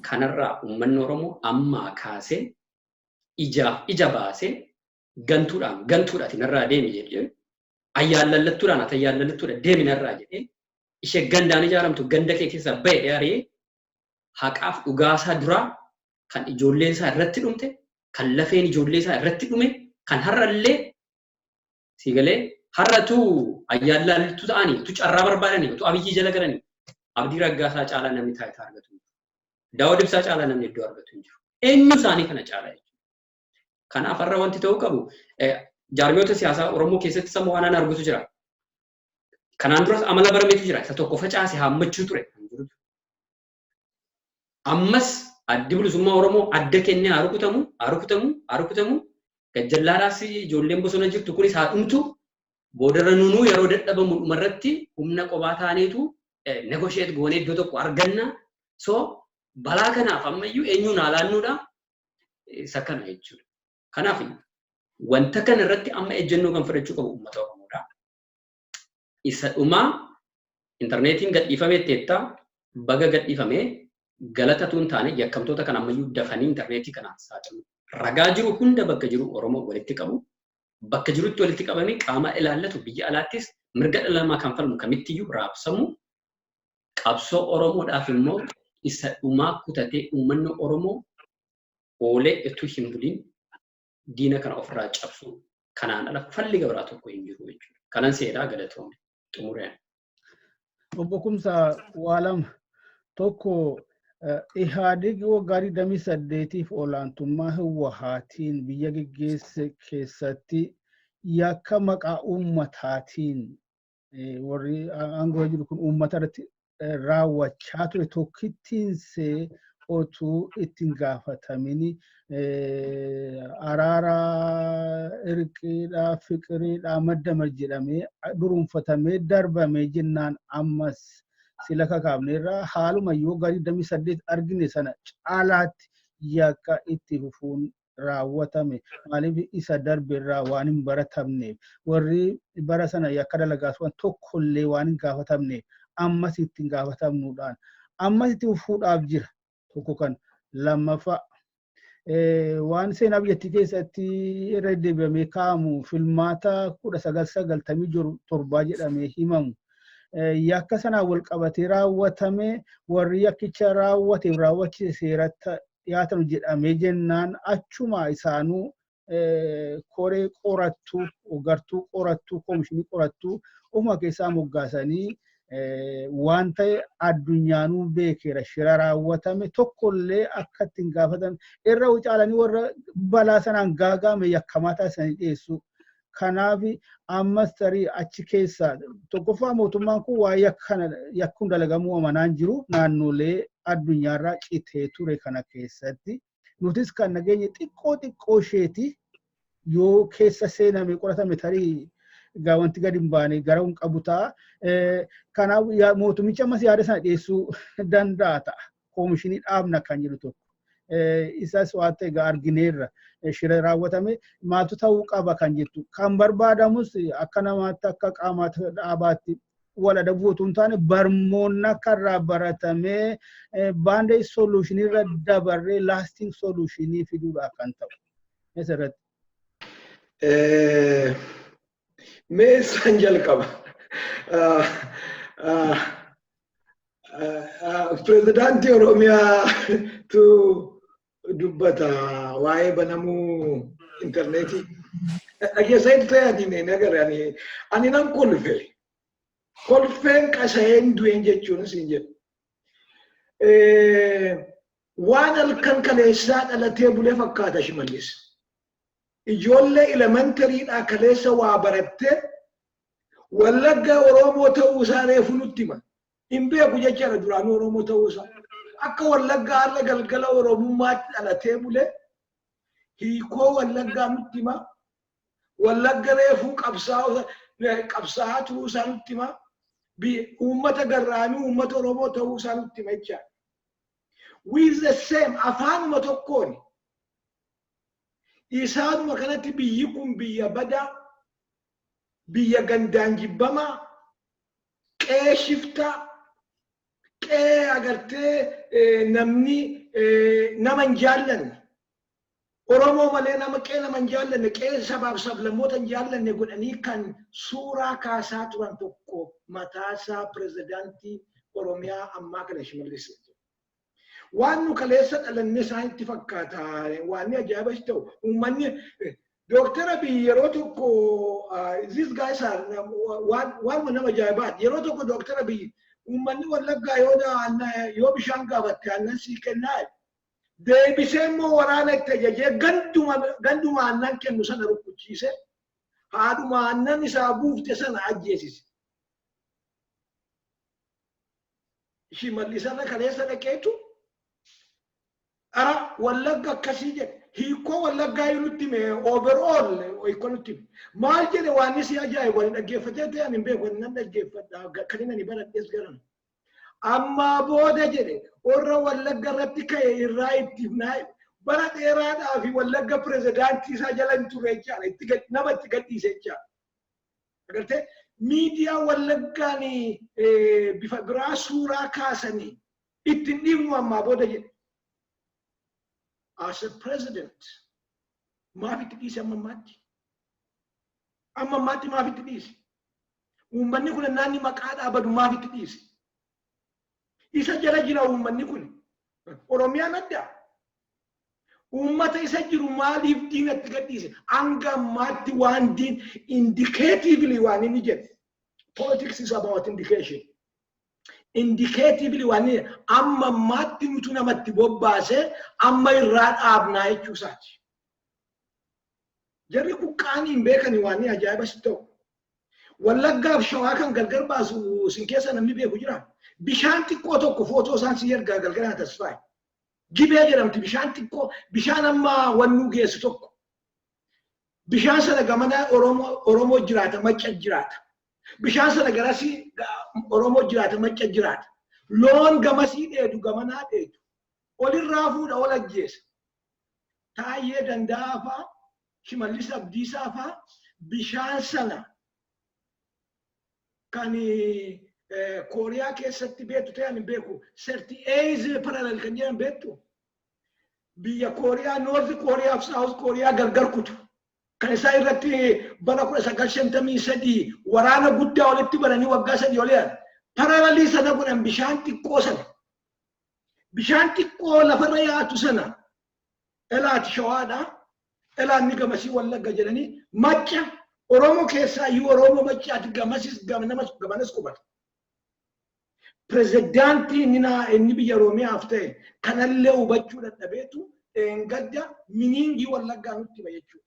kanarraa uummanni Oromoo ammaa kaasee ijaaf ija baasee gantuudhaan gantuudha ati narraa deemi jedhee, ayyaallallattuudhaan ati ayyaallallattuudha deemi narraa jedhee, ishee gandaan ijaaramtu ganda kee keessaa ba'e ari'ee haqaaf dhugaasaa duraa kan ijoolleen isaa irratti dhumte, kan lafeen ijoollee isaa irratti dhume, kan har'allee siigalee har'atu ayyaallallattuu ta'anii tu carraa barbaadanii tu Abiyyii jala galanii Abdii Raggaasaa caalaa namni taayitaa argatu hin jiru. Daawud Ibsaa caalaa namni iddoo argatu hin jiru. Eenyu isaanii kana caalaa jechuudha. Kanaaf har'a wanti ta'uu qabu jaarmiyoota siyaasaa Oromoo keessatti sama waan an argutu jira. Kanaan duras amala barameetu jira. Isa tokko facaase haammachuu ture kan jirutu. Ammas Addi Bilisummaa Oromoo adda kennee haa rukutamu, haa rukutamu, haa rukutamu. Gajjallaadhaas ijoolleen bosona jirtu kunis haa dhumtu. Boodarra nunuu yeroo dadhabamu dhumarratti humna qobaa taaneetu negotiate goonee iddoo tokko arganna. So balaa kanaaf ammayyuu eenyuun haa laannuudha isa kana jechuudha. Kanaaf wanta kana irratti amma ejjennoo kan fudhachuu qabu uummata Oromoodha. Isa dhumaa intarneetiin gadhiifamee teettaa baga gadhiifamee galatatu hin taane yakkamtoota kan ammayyuu dafanii intarneetii kanaan saaxilu. Ragaa jiru hunda bakka jiru Oromoo walitti qabu. Bakka jirutti walitti qabamee qaama ilaallatu biyya alaattis mirga dhala namaa kan falmu kamittiyyuu raabsamu. Qabsoo Oromoodhaaf immoo isa dhumaa kutatee uummanni Oromoo oolee utuu hin bulin diina kana ofirraa cabsu, kanaan ala falli gabaraa tokko hin jiru jechuudha. Kanan seeraa galatoome xumureen. Obbo Kumsaa, waa lama. Tokko, Ihaadig waggaa 28f olaantummaa Hiwwahaatiin biyya geggeesse keessatti yakka maqaa uummataatiin warri aangoo jiru kun uummata irratti raawwachaa ture tokkittiinsee otuu ittiin gaafatamin araara irqiidhaa fiqiriidhaa madda jedhamee duruunfatamee darbamee jennaan ammas sila kakaafneerraa haaluma yoo waggaa 28 argine sana caalaatti yakka itti fufuun raawwatame. Maaliif? Isa darbe irraa waan hin baratamneef, warri bara sana yakka dalagaas waan tokkollee waan hin gaafatamneef ammas itti hin gaafatamnuudhaan ammas itti fufuudhaaf jira. Tokko kan lammaffaa, waan seenaa biyyattii keessatti irra deddeebi'amee kaa'amu filmaata 1997 jedhamee himamu yakka sanaan wal qabatee raawwatame warri yakkicha raawwateef raawwachise seeratti dhiyaatan jedhamee jennaan achuma isaanuu koree qorattuu, gartuu qorattuu, koomishinii qorattuu ofuma keessaa moggaasanii waan ta'e addunyaanuu beekeera. Shira raawwatame tokkollee akka ittiin gaafatan irra caalanii warra balaa sanaan gaaga'ame yakkamaa taasisanii dhiyeessuu. Kanaaf ammas tarii achi keessaa tokkoffaa mootummaan kun waa yakka yakkuun dalagamuu amanaan jiru naannolee addunyaarraa citee ture kana keessatti. Nutis kan nageenye xiqqoo xiqqoo isheeti yoo keessa seename qoratame tarii egaa wanti gadi hin baane gara hin qabu ta'a. Kanaaf mootummichi ammas yaada sana dhiyeessuu danda'a ta'a. Koomishinii dhaabna kan jedhu tokko. Isas waan ta'e egaa argineerra. Shira raawwatame maaltu ta'uu qaba kan jettu. Kan barbaadamus akka namaatti, akka qaamaatti, dhaabaatti wal adabuu otoo hin taane barmoonni akka irraa baratamee band-aid solutionii irra dabarree lasting solutionii fiduudhaaf kan ta'u. Asirratti. Mee isaan jalqaba. Pirezidaantii Oromiyaatu dubbata waa'ee banamuu intarneetii. Dhageessanii ta'e ani hin agarre, ani nan kolfe. Kolfeen qasa'een du'een jechuun siin jedhu. Waan halkan kaleessaa dhalatee bulee fakkaata Shimallis. Ijoollee elementarydhaa kaleessa waa barattee Wallagga Oromoo ta'uu isaa reefu nutti hima. Hin beeku jechaadha duraanuu Oromoo ta'uu isaa. Akka Wallaggaa har'a galgala Oromummaatti dhalatee bulee hiikoo Wallaggaa nutti hima. Wallagga reefuu qabsaa'aa turuu isaa nutti hima. Uummata garraamii, uummata Oromoo ta'uu isaa nutti hima jechaadha. With the same afaanuma tokkoon isaanuma kanatti biyyi kun biyya badaa, biyya gandaan jibbamaa, qe'ee shiftaa, qe'ee agartee namni nama hin jaallanne, Oromoo malee nama qe'ee nama hin jaallanne, qe'ee sabaaf sablammoota hin jaallanne godhanii kan suuraa kaasaa turan tokko mataasaa pirezidaantii Oromiyaa ammaa kana Shimallis. Waan nu kaleessa dhalanne isaanitti fakkaata. Waan ajaa'iba ta'u uummanni Dooktar Abiy yeroo tokko, these guys are waan nama ajaa'ibaati. Yeroo tokko Dooktar Abiy uummanni Wallaggaa yoo bishaan gaafatte aannan sii kennaa. Deebisee immoo waraana itti ajajee ganduma aannan kennu sana rukkuchiise, haadhuma aannan isaa buufte sana ajjeesise. Shimallisarra kaleessa dhaqeetu ara Wallagga akkasii jedhe. Hiikoo Wallaggaa yoo nutti hime, overall hiikoo nutti hime. Maal jedhe? Waan si ajaa'ibu ani dhaggeeffatee ta'e ani hin beeku, nan dhaggeeffadha kan inni ani baradhees garan. Ammaa booda jedhe warra Wallagga irratti ka'e irraa itti himnaa. Bara dheeraadhaa fi Wallagga pirezidaantii isaa jala hin turre jechaadha. Nama itti gadhiise jechaadha. Agartee, miidiyaa Wallaggaan bifa biraa suuraa kaasanii ittiin dhiibnu ammaa booda jedhe. As a president maaf itti dhiise amma ammaatti? Amma ammaatti maaf itti dhiise? Uummanni kun naanni maqaa dhaabatu maaf itti dhiise? Isa jala jira uummanni kun. Oromiyaan adda. Uummata isa jiru maaliif diinatti gadhiise? Hanga ammaatti waan diin indicatively waan inni jedhe. Politics is about indication. Indicatively waan inni amma ammaatti nutu namatti bobbaasee amma irraa dhaabnaa jechuu isaati. Jarri kun qaanii hin beekani. Waan inni ajaa'iba si ta'u. Wallaggaaf Shawaa kan gargar baasu sin keessa namni beeku jira. Bishaan xiqqoo tokko footoo isaan si ergaa galgala Tasfaa'e. Gibee jedhamti bishaan xiqqoo, bishaan amma wannuu geessu tokko. Bishaan sana gamana Oromoo jiraata, Macca jiraata. Bishaan sana garasii Oromoo jiraata, Macca jiraata. Loon gamasii dheedu, gamanaa dheedu. Olirraa fuudha, ol ajjeesa. Taayyee Danda'aa fa'aa, Shimallis Abdiisaa fa'aa bishaan sana kan Kooriyaa keessatti beektu ta'e ani beeku, 38th parallel kan jedhan beektu, biyya Kooriyaa, North Kooriyaa fi South Kooriyaa gargar kutu. Kan isaan irratti bara 1953 waraana guddaa walitti bananii waggaa 3 olii parallelii sana godhan, bishaan xiqqoo sana. Bishaan xiqqoo lafarra yaatu sana elaati Shawaadha. Elaan ni gamasii Wallagga jedhanii Macca Oromoo keessaa iyyuu Oromoo Maccaati gamasis gamanas qubata. Pirezidaantii inni inni biyya Oromiyaaf ta'e kanallee hubachuu dadhabeetu dheengadda meaningii Wallaggaa nutti hima jechuudha.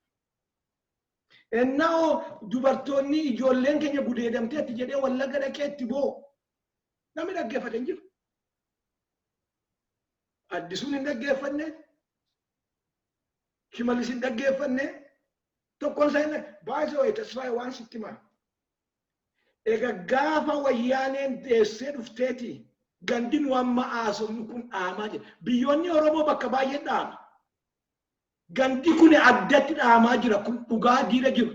Ennaa dubartoonni ijoolleen keenya gudeedamteetti jedhee Wallagga dhaqee itti boo'u namni dhaggeeffate hin jiru. Addisuun hin dhaggeeffanne, Shimallis hin dhaggeeffanne, tokkoon isaa hin baay'ee. Tasfaayee, waan sitti himaa. Egaa gaafa Wayyaaneen deessee dhufteeti gandi nu amma haasofnu kun dhaamaa jira. Biyyoonni Oromoo bakka baay'ee dhaama. Gandi kun addatti dhaamaa jira, kun dhugaa diida jiru.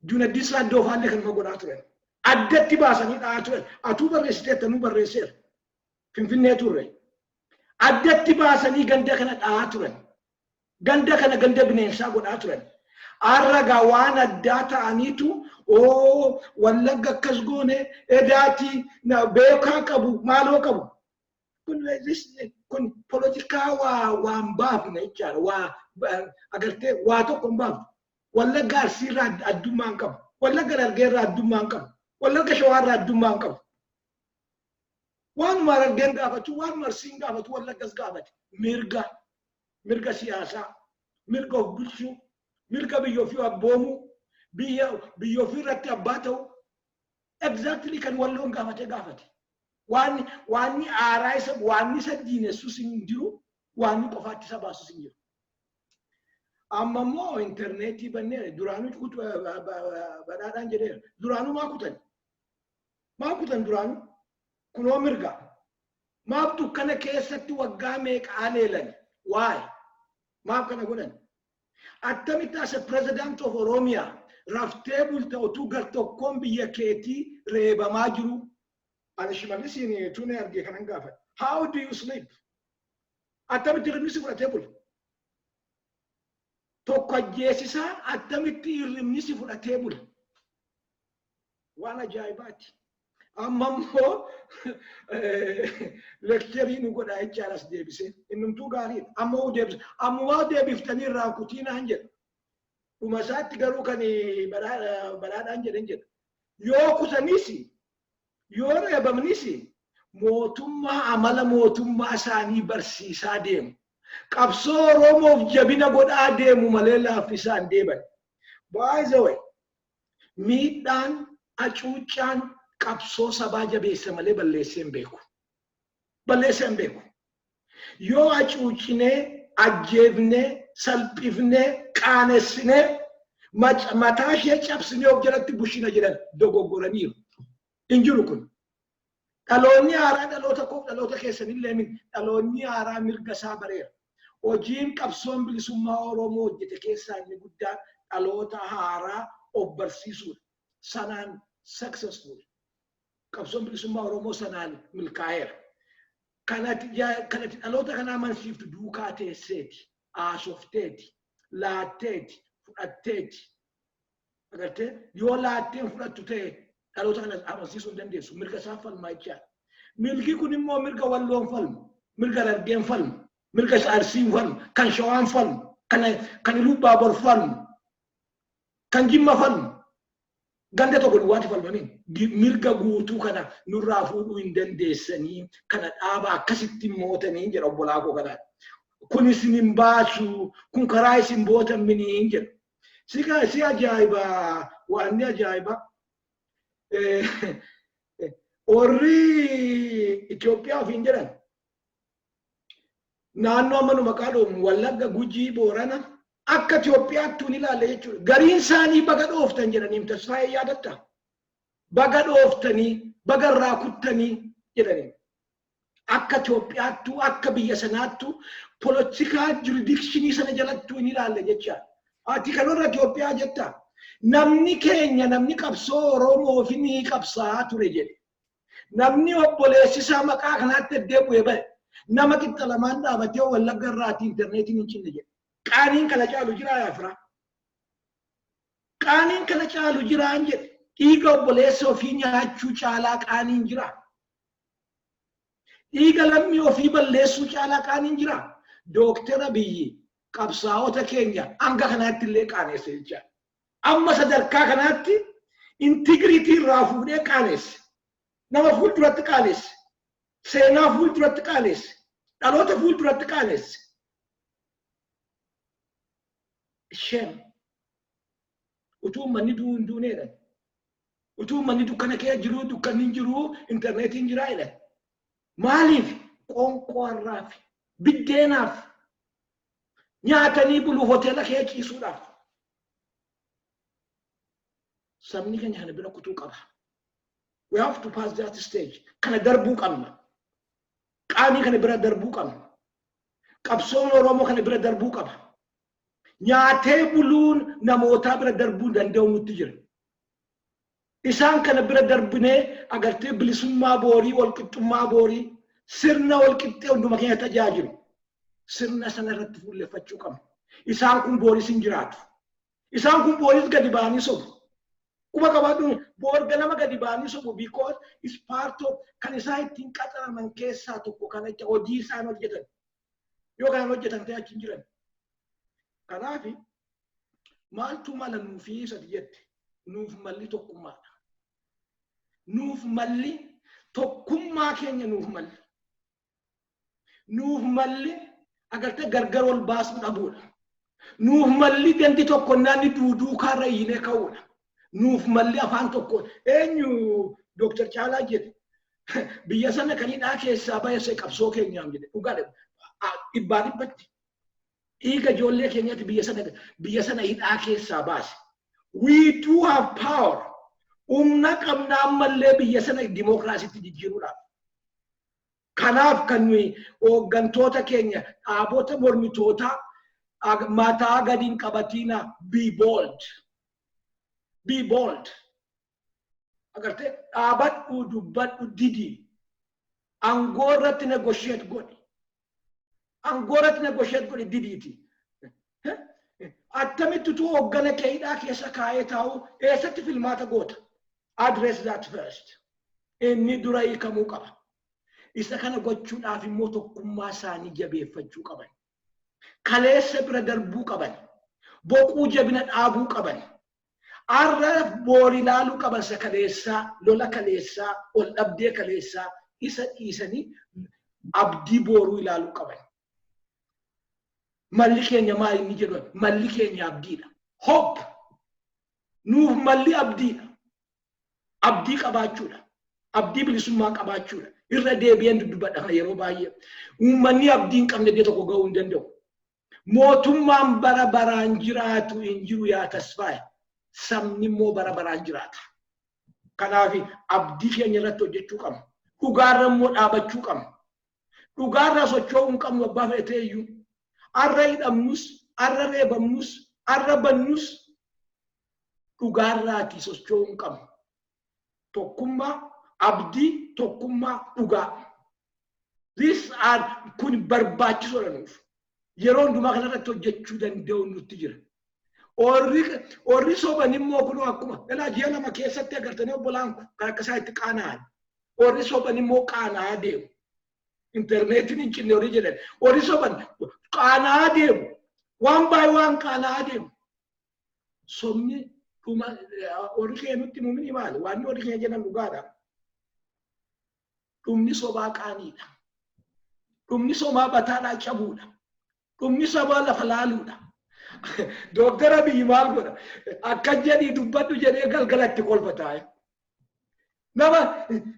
Junaddii Saaddoo faallee kanuma godhaa turan. Addatti baasanii dhahaa turan. Atuu barreessiteetta, nuu barreesseera. Finfinnee turre. Addatti baasanii ganda kana dhahaa turan. Ganda kana ganda bineensaa godhaa turan. Har'a waan addaa ta'aniitu oo Wallagga akkas goone edaati beekaa qabu, maaloo qabu. Kun poolitikaa waa waan baafne jechaadha. Waa agartee waa tokko hin baafne. Wallagga Arsiirraa addummaa hin qabu. Wallagga Harargeerraa addummaa hin qabu. Wallagga Shawaarraa addummaa hin qabu. Waanuma Harargeen gaafatu, waanuma Arsiin gaafatu, Wallaggas gaafate. Mirga, mirga siyaasaa, mirga of bulchuu, mirga biyya ofii abboomuu, biyya ofii irratti abbaa ta'uu. Exactly kan Walloon gaafate gaafate. Waanni aaraa isa, waanni isa diinessus hin jiru, waanni qofaatti isa baasus hin jiru. Amma immoo intarneetii bannee duraanuu badhaadhaan jedheera. Duraanuu maa kutan? Maa kutan duraanuu? Kunoo mirga. Maaf dukkana keessatti waggaa meeqa aleelan? Why? Maaf kana godhan? Attamitti as a president of Oromia raftee bulta utuu gar tokkoon biyya keetii reebamaa jiru? Ani Shimallisiin tune argee kanan gaafadha. How do you sleep? Attamitti hirribni si fudhatee bula? Tokko ajjeesisaa, attamitti hirribni si fudhatee bula? Waan ajaa'ibaati. Amma immoo lecture nu godhaa jechaadha as deebisee. Innumtuu gaariidha. Amma deebise. Ammumaa deebiftanii irraan kutiinaan jedha. Dhuma isaatti garuu kan badhaadhaan jedhan jedha. Yoo kutanis, yoo reebamnis, mootummaa amala mootummaa isaanii barsiisaa deemu. Qabsoo Oromoof jabina godhaa deemu malee laaffisaan deeman. By the way, miidhaan hacuuccaan qabsoo sabaa jabeessa malee balleessee hin beeku. Balleessee hin beeku. Yoo hacuuccinee, ajjeefnee, salphifnee, qaanessinee, mataa ishee cabsinee of jalatti bushina jedhan dogoggoraniiru. Hin jiru kun. Dhaloonni haaraa dhaloota koof dhaloota keessanillee miti. Dhaloonni haaraa mirga isaa bareera. Hojiin qabsoon bilisummaa Oromoo hojjete keessaa inni guddaan dhaloota haaraa of barsiisuudha. Sanaan successful. Qabsoon bilisummaa Oromoo sanaan milkaa'eera. Kanati dhaloota kana amansiiftu duukaa teesseeti, haasofteeti, laatteeti, fudhatteeti. Agartee, yoo laatteen fudhattu ta'e dhaloota kana amansiisuu hin dandeessu. Mirga isaa falmaa jechaadha. Mirgi kun immoo mirga Walloon falmu, mirga Harargeen falmu, mirga Arsiin falmu, kan Shawaan falmu, kan Iluu falmu, kan Jimma falmu. Ganda tokko duwwaatti falmaniin mirga guutuu kana nurraa fuudhuu hin dandeessanii, kana dhaaba akkasitti mootanii jedha obbolaa koo kanaan. Kun isin hin baasu, kun karaa isin bootan miniin jedha. Si ajaa'iba, waanni ajaa'iba. Warri Itoophiyaa ofiin jedhan naannoo amma nu maqaa dhoofnu, Wallagga, Gujii, Boorana, akka Itoophiyaatti hin ilaalle jechuudha. Gariin isaanii baga dhooftan jedhaniin. Tasfaayee, yaadatta? Baga dhooftanii, baga irraa kuttanii jedhaniin. Akka Itoophiyaattuu, akka biyya sanaattuu, political jurisdiction sana jalattuu hin ilaalle jechaadha. Ati kan warra Itoophiyaa jetta. Namni keenya, namni qabsoo Oromoo fi ni qabsaa'aa ture jedhe. Namni obboleessisaa maqaa kanaatti deddeebi'ee bahe nama qixxa lamaan dhaabatee Wallagga irraati intarneetiin hin cinne jedhe. Qaaniin kana caalu jiraa yaa firaa? Qaaniin kana caalu jiraan jedhe. Dhiiga obboleessa ofii nyaachuu caalaa qaaniin jira. Dhiiga lammii ofii balleessuu caalaa qaaniin jira. Dooktara Abiyyi qabsaa'ota keenya hanga kanaatti illee qaaneesse jechaadha. Amma sadarkaa kanaatti integrity irraa fuudhee qaaneesse. Nama fuulduratti qaaneesse. Seenaa fuulduratti qaaneesse. Dhaloota fuulduratti qaaneesse. Shame. Utuu uummanni du'uu hin duuneedha. Utuu uummanni dukkana keessa jiruu dukkanni hin jiruu, intarneetiin jiraa jedhan. Maaliif? Qoonqoo har'aaf, biddeenaaf, nyaatanii buluu, hoteela kee ciisuudhaaf. Sabni keenya kana bira kutuu qaba. We have to pass that stage. Kana darbuu qabna. Qaanii kana bira darbuu qabna. Qabsoon Oromoo kana bira darbuu qaba. Nyaatee buluun namootaa bira darbuu danda'u nutti jira. Isaan kana bira darbinee, agartee, bilisummaa boorii, walqixxummaa boorii, sirna walqixxee hunduma keenya tajaajilu. Sirna sana irratti fuulleffachuu qabna. Isaan kun booris hin jiraatu. Isaan kun booris gadi ba'anii sobu. Quba qabaadhu, boor ganama gadi ba'anii sobu, because is part of kan isaan ittiin qaxaraman keessaa tokko kana jecha hojii isaan hojjetan. Yoo kanaan hojjetan ta'e achi hin jiran. Kanaaf maaltu mala nuufi isati jette, nuuf malli tokkummaadha. Nuuf malli Tokkummaa keenya nuuf malli. Nuuf malli agartee gargar ol baasuu dhabuudha. Nuuf malli gandi tokko naanni duuduukaarra iyyinee ka'uudha. Nuuf malli afaan tokko eenyu Dooktar Caalaa jedhe, biyya sana kan hidhaa keessaa bahese qabsoo keenyaan jedhe. Dhugaadha, dhibbaa dhibbatti. Dhiiga ijoollee keenyatti biyya sana hidhaa keessaa baase. We do have power. Humna qabna ammallee biyya sana dimookiraasiitti jijjiiruudhaaf. Kanaaf kan nuyi hooggantoota keenya, dhaabota mormitootaa, mataa gadi hin qabatiina, be bold. Be bold. Agartee, dhaabadhu, dubbadhu, didi. Aangoo irratti negotiate godhi. Aangoo irratti negotiate godhi, didiiti. Attamitti utuu hooggana kee hidhaa keessa kaa'ee taa'u eessatti filmaata goota? Address that first. Inni dura hiikamuu qaba. Isa kana gochuudhaaf immoo tokkummaa isaanii jabeeffachuu qaban. Kaleessa bira darbuu qaban. Boquu jabina dhaabuu qaban. Arra boor ilaaluu qaban. Isa kaleessaa, lola kaleessaa, ol dhabdee kaleessaa isa dhiisanii abdii booruu ilaaluu qaban. Malli keenya maal inni jedhu, malli keenya abdiidha. Hope. Nuuf malli abdiidha. Abdii qabaachuudha. Abdii bilisummaa qabaachuudha. Irra deebi'een dubbadha kana yeroo baay'ee. Uummanni abdii hin qabne iddoo tokko ga'uu hin danda'u. Mootummaan bara baraan jiraatu hin jiru, yaa Tasfaa'e. Sabni immoo bara baraan jiraata. Kanaaf abdii keenya irratti hojjechuu qabna. Dhugaarra immoo dhaabachuu qabna. Dhugaarraa socho'uu hin qabnu, abbaa fedhatee iyyuu. Arra hidhamnus, arra reebamnus, arra bannus, dhugaarraatii socho'uu hin qabnu. Tokkummaa, abdii, tokkummaa, dhugaa. These are kun barbaachisoodha nuuf. Yeroo hundumaa kanarratti hojjechuu danda'u nutti jira. Warri soban immoo kunoo akkuma galaa ji'a 2 keessatti agartanii, obbolaan kun kan akka isaa itti qaana'an. Warri soban immoo qaana'aa deemu. Intarneetiin hin cinne warri jedhan. Warri soban qaana'aa deemu. Waan baay'ee waan qaana'aa deemu. Sobni dhuma warri keenya nutti himu maali? Waan warri keenya jedhan dhugaadha. Dhumni sobaa qaaniidha. Dhumni sobaa bataadhaa cabuudha. Dhumni sobaa lafa laaluudha. Dooktara Abiyyi maal godha? Akka jedhii dubbadhu jedhee galgalatti kolfataa. Nama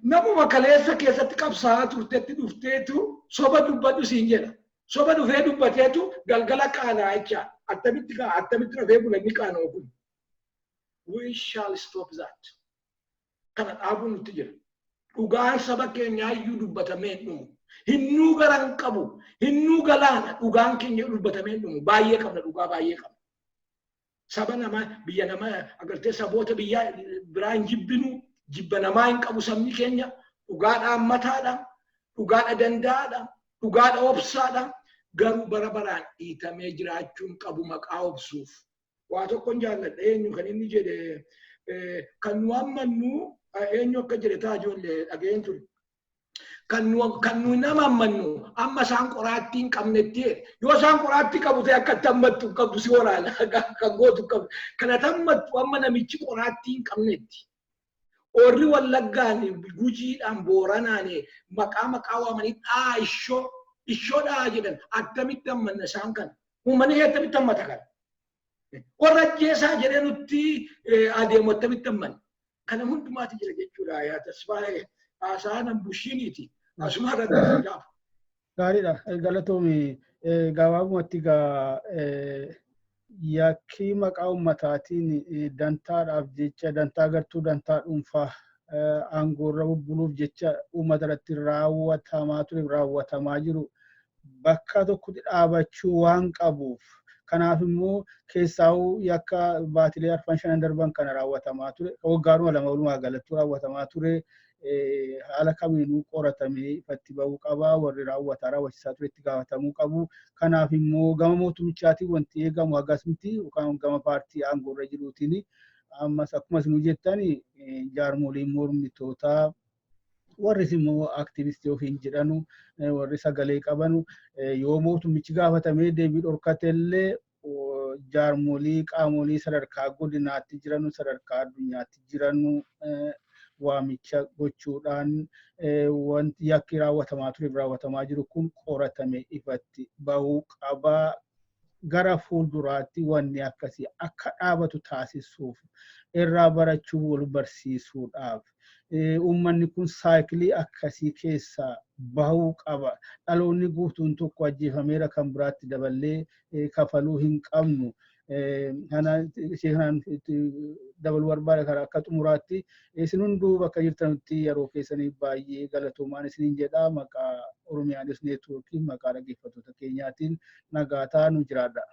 namuma kaleessa keessatti qabsaa'aa turtetti dhufteetu soba dubbadhu siin jedha. Soba dhufee dubbateetu galgala qaanaa jecha. Attamitti kaa attamitti rafee bula inni qaana'u kun? We shall stop that. Kana dhaabuun nutti jira. Dhugaan saba keenyaa iyyuu dubbatamee hin dhumu. Hinnuu gara hin qabu. Hinnuu galaana, dhugaan keenya dubbatamee hin dhumu. Baay'ee qabna, dhugaa baay'ee qabna. Saba namaa, biyya namaa, agartee, saboota biyya biraa hin jibbinu, jibba namaa hin qabu sabni keenya. Dhugaadhaan mataadha. Dhugaadha danda'aadha. Dhugaadha obsaadha. Garuu bara baraan dhiitamee jiraachuu hin qabu maqaa obsuuf. Waa tokkon jaalladha, eenyu kan inni jedhe, kan nu ammannu, eenyu akka jedhe taa ijoollee dhageen ture. Kan nu nama ammannu amma isaan qoraattii hin qabnetti. Yoo isaan qoraattii qabu ta'e, akka itti ammattu hin qabdu, si waraana kan gootu hin qabdu. Kana ammattu amma namichi qoraattii hin qabnetti. Warri Wallaggaan, Gujiidhaan, Booranaan maqaa maqaa waamanii dhaa ishoo ishoo dhaa jedhan, attamitti ammanna isaan kana? Uummanni attamitti ammata kana? Warra ajjeesaa jedhee nutti adeemu attamitti ammanna? Kana hundumaati jira jechuudha. Yaa Tasfaa'ee, haasa'aan bushiiniiti. Asuma irratti gaafa. Gaariidha. Galatoomi. Gabaabumatti egaa yakkii maqaa uummataatiin dantaadhaaf jecha, dantaa gartuu, dantaa dhuunfaa, aangoorra bubbuluuf jecha uummata irratti raawwatamaa ture, raawwatamaa jiru bakka tokkotti dhaabachuu waan qabuuf, kanaaf immoo keessaa'uu yakka baatilee arfan shanan darban kana raawwatamaa ture, waggaadhuma 2 walumaa galatti raawwatamaa ture, haala kamiinuu qoratamee ifatti bahuu qaba. Warri raawwataa raawwachiisaa ture itti gaafatamuu qabu. Kanaaf immoo gama mootummichaatiin wanti eegamu hagas miti, yookaan gama paartii aangoorra jiruutiin. Ammas akkuma isin jettan, jaarmoliin mormitootaa, warris immoo aktivistii ofiin jedhanu, warri sagalee qabanu, yoo mootummichi gaafatamee deebii dhorkatellee, jaarmolii qaamolee sadarkaa godinaatti jiranu, sadarkaa addunyaatti jiranu, Waamicha gochuudhaan wanti yakki raawwatamaa tureef raawwatamaa jiru kun qoratame ifatti bahuu qabaa. Gara fuulduraatti wanni akkasii akka dhaabatu taasisuuf, irraa barachuu, wal barsiisuudhaaf uummanni kun cycle akkasii keessaa bahuu qaba. Dhaloonni guutuun tokko ajjeefameera, kan biraatti daballee kafaluu hin qabnu. Kana ishee kanaan dabaluu barbaada karaa akka xumuraatti. Isin hunduu bakka jirtanitti yeroo keessanii baay'ee galatoomaan isiniin jedha. Maqaa Oromiyaa News Network, maqaa dhaggeeffattoota keenyaatiin nagaataa nu jiraadha.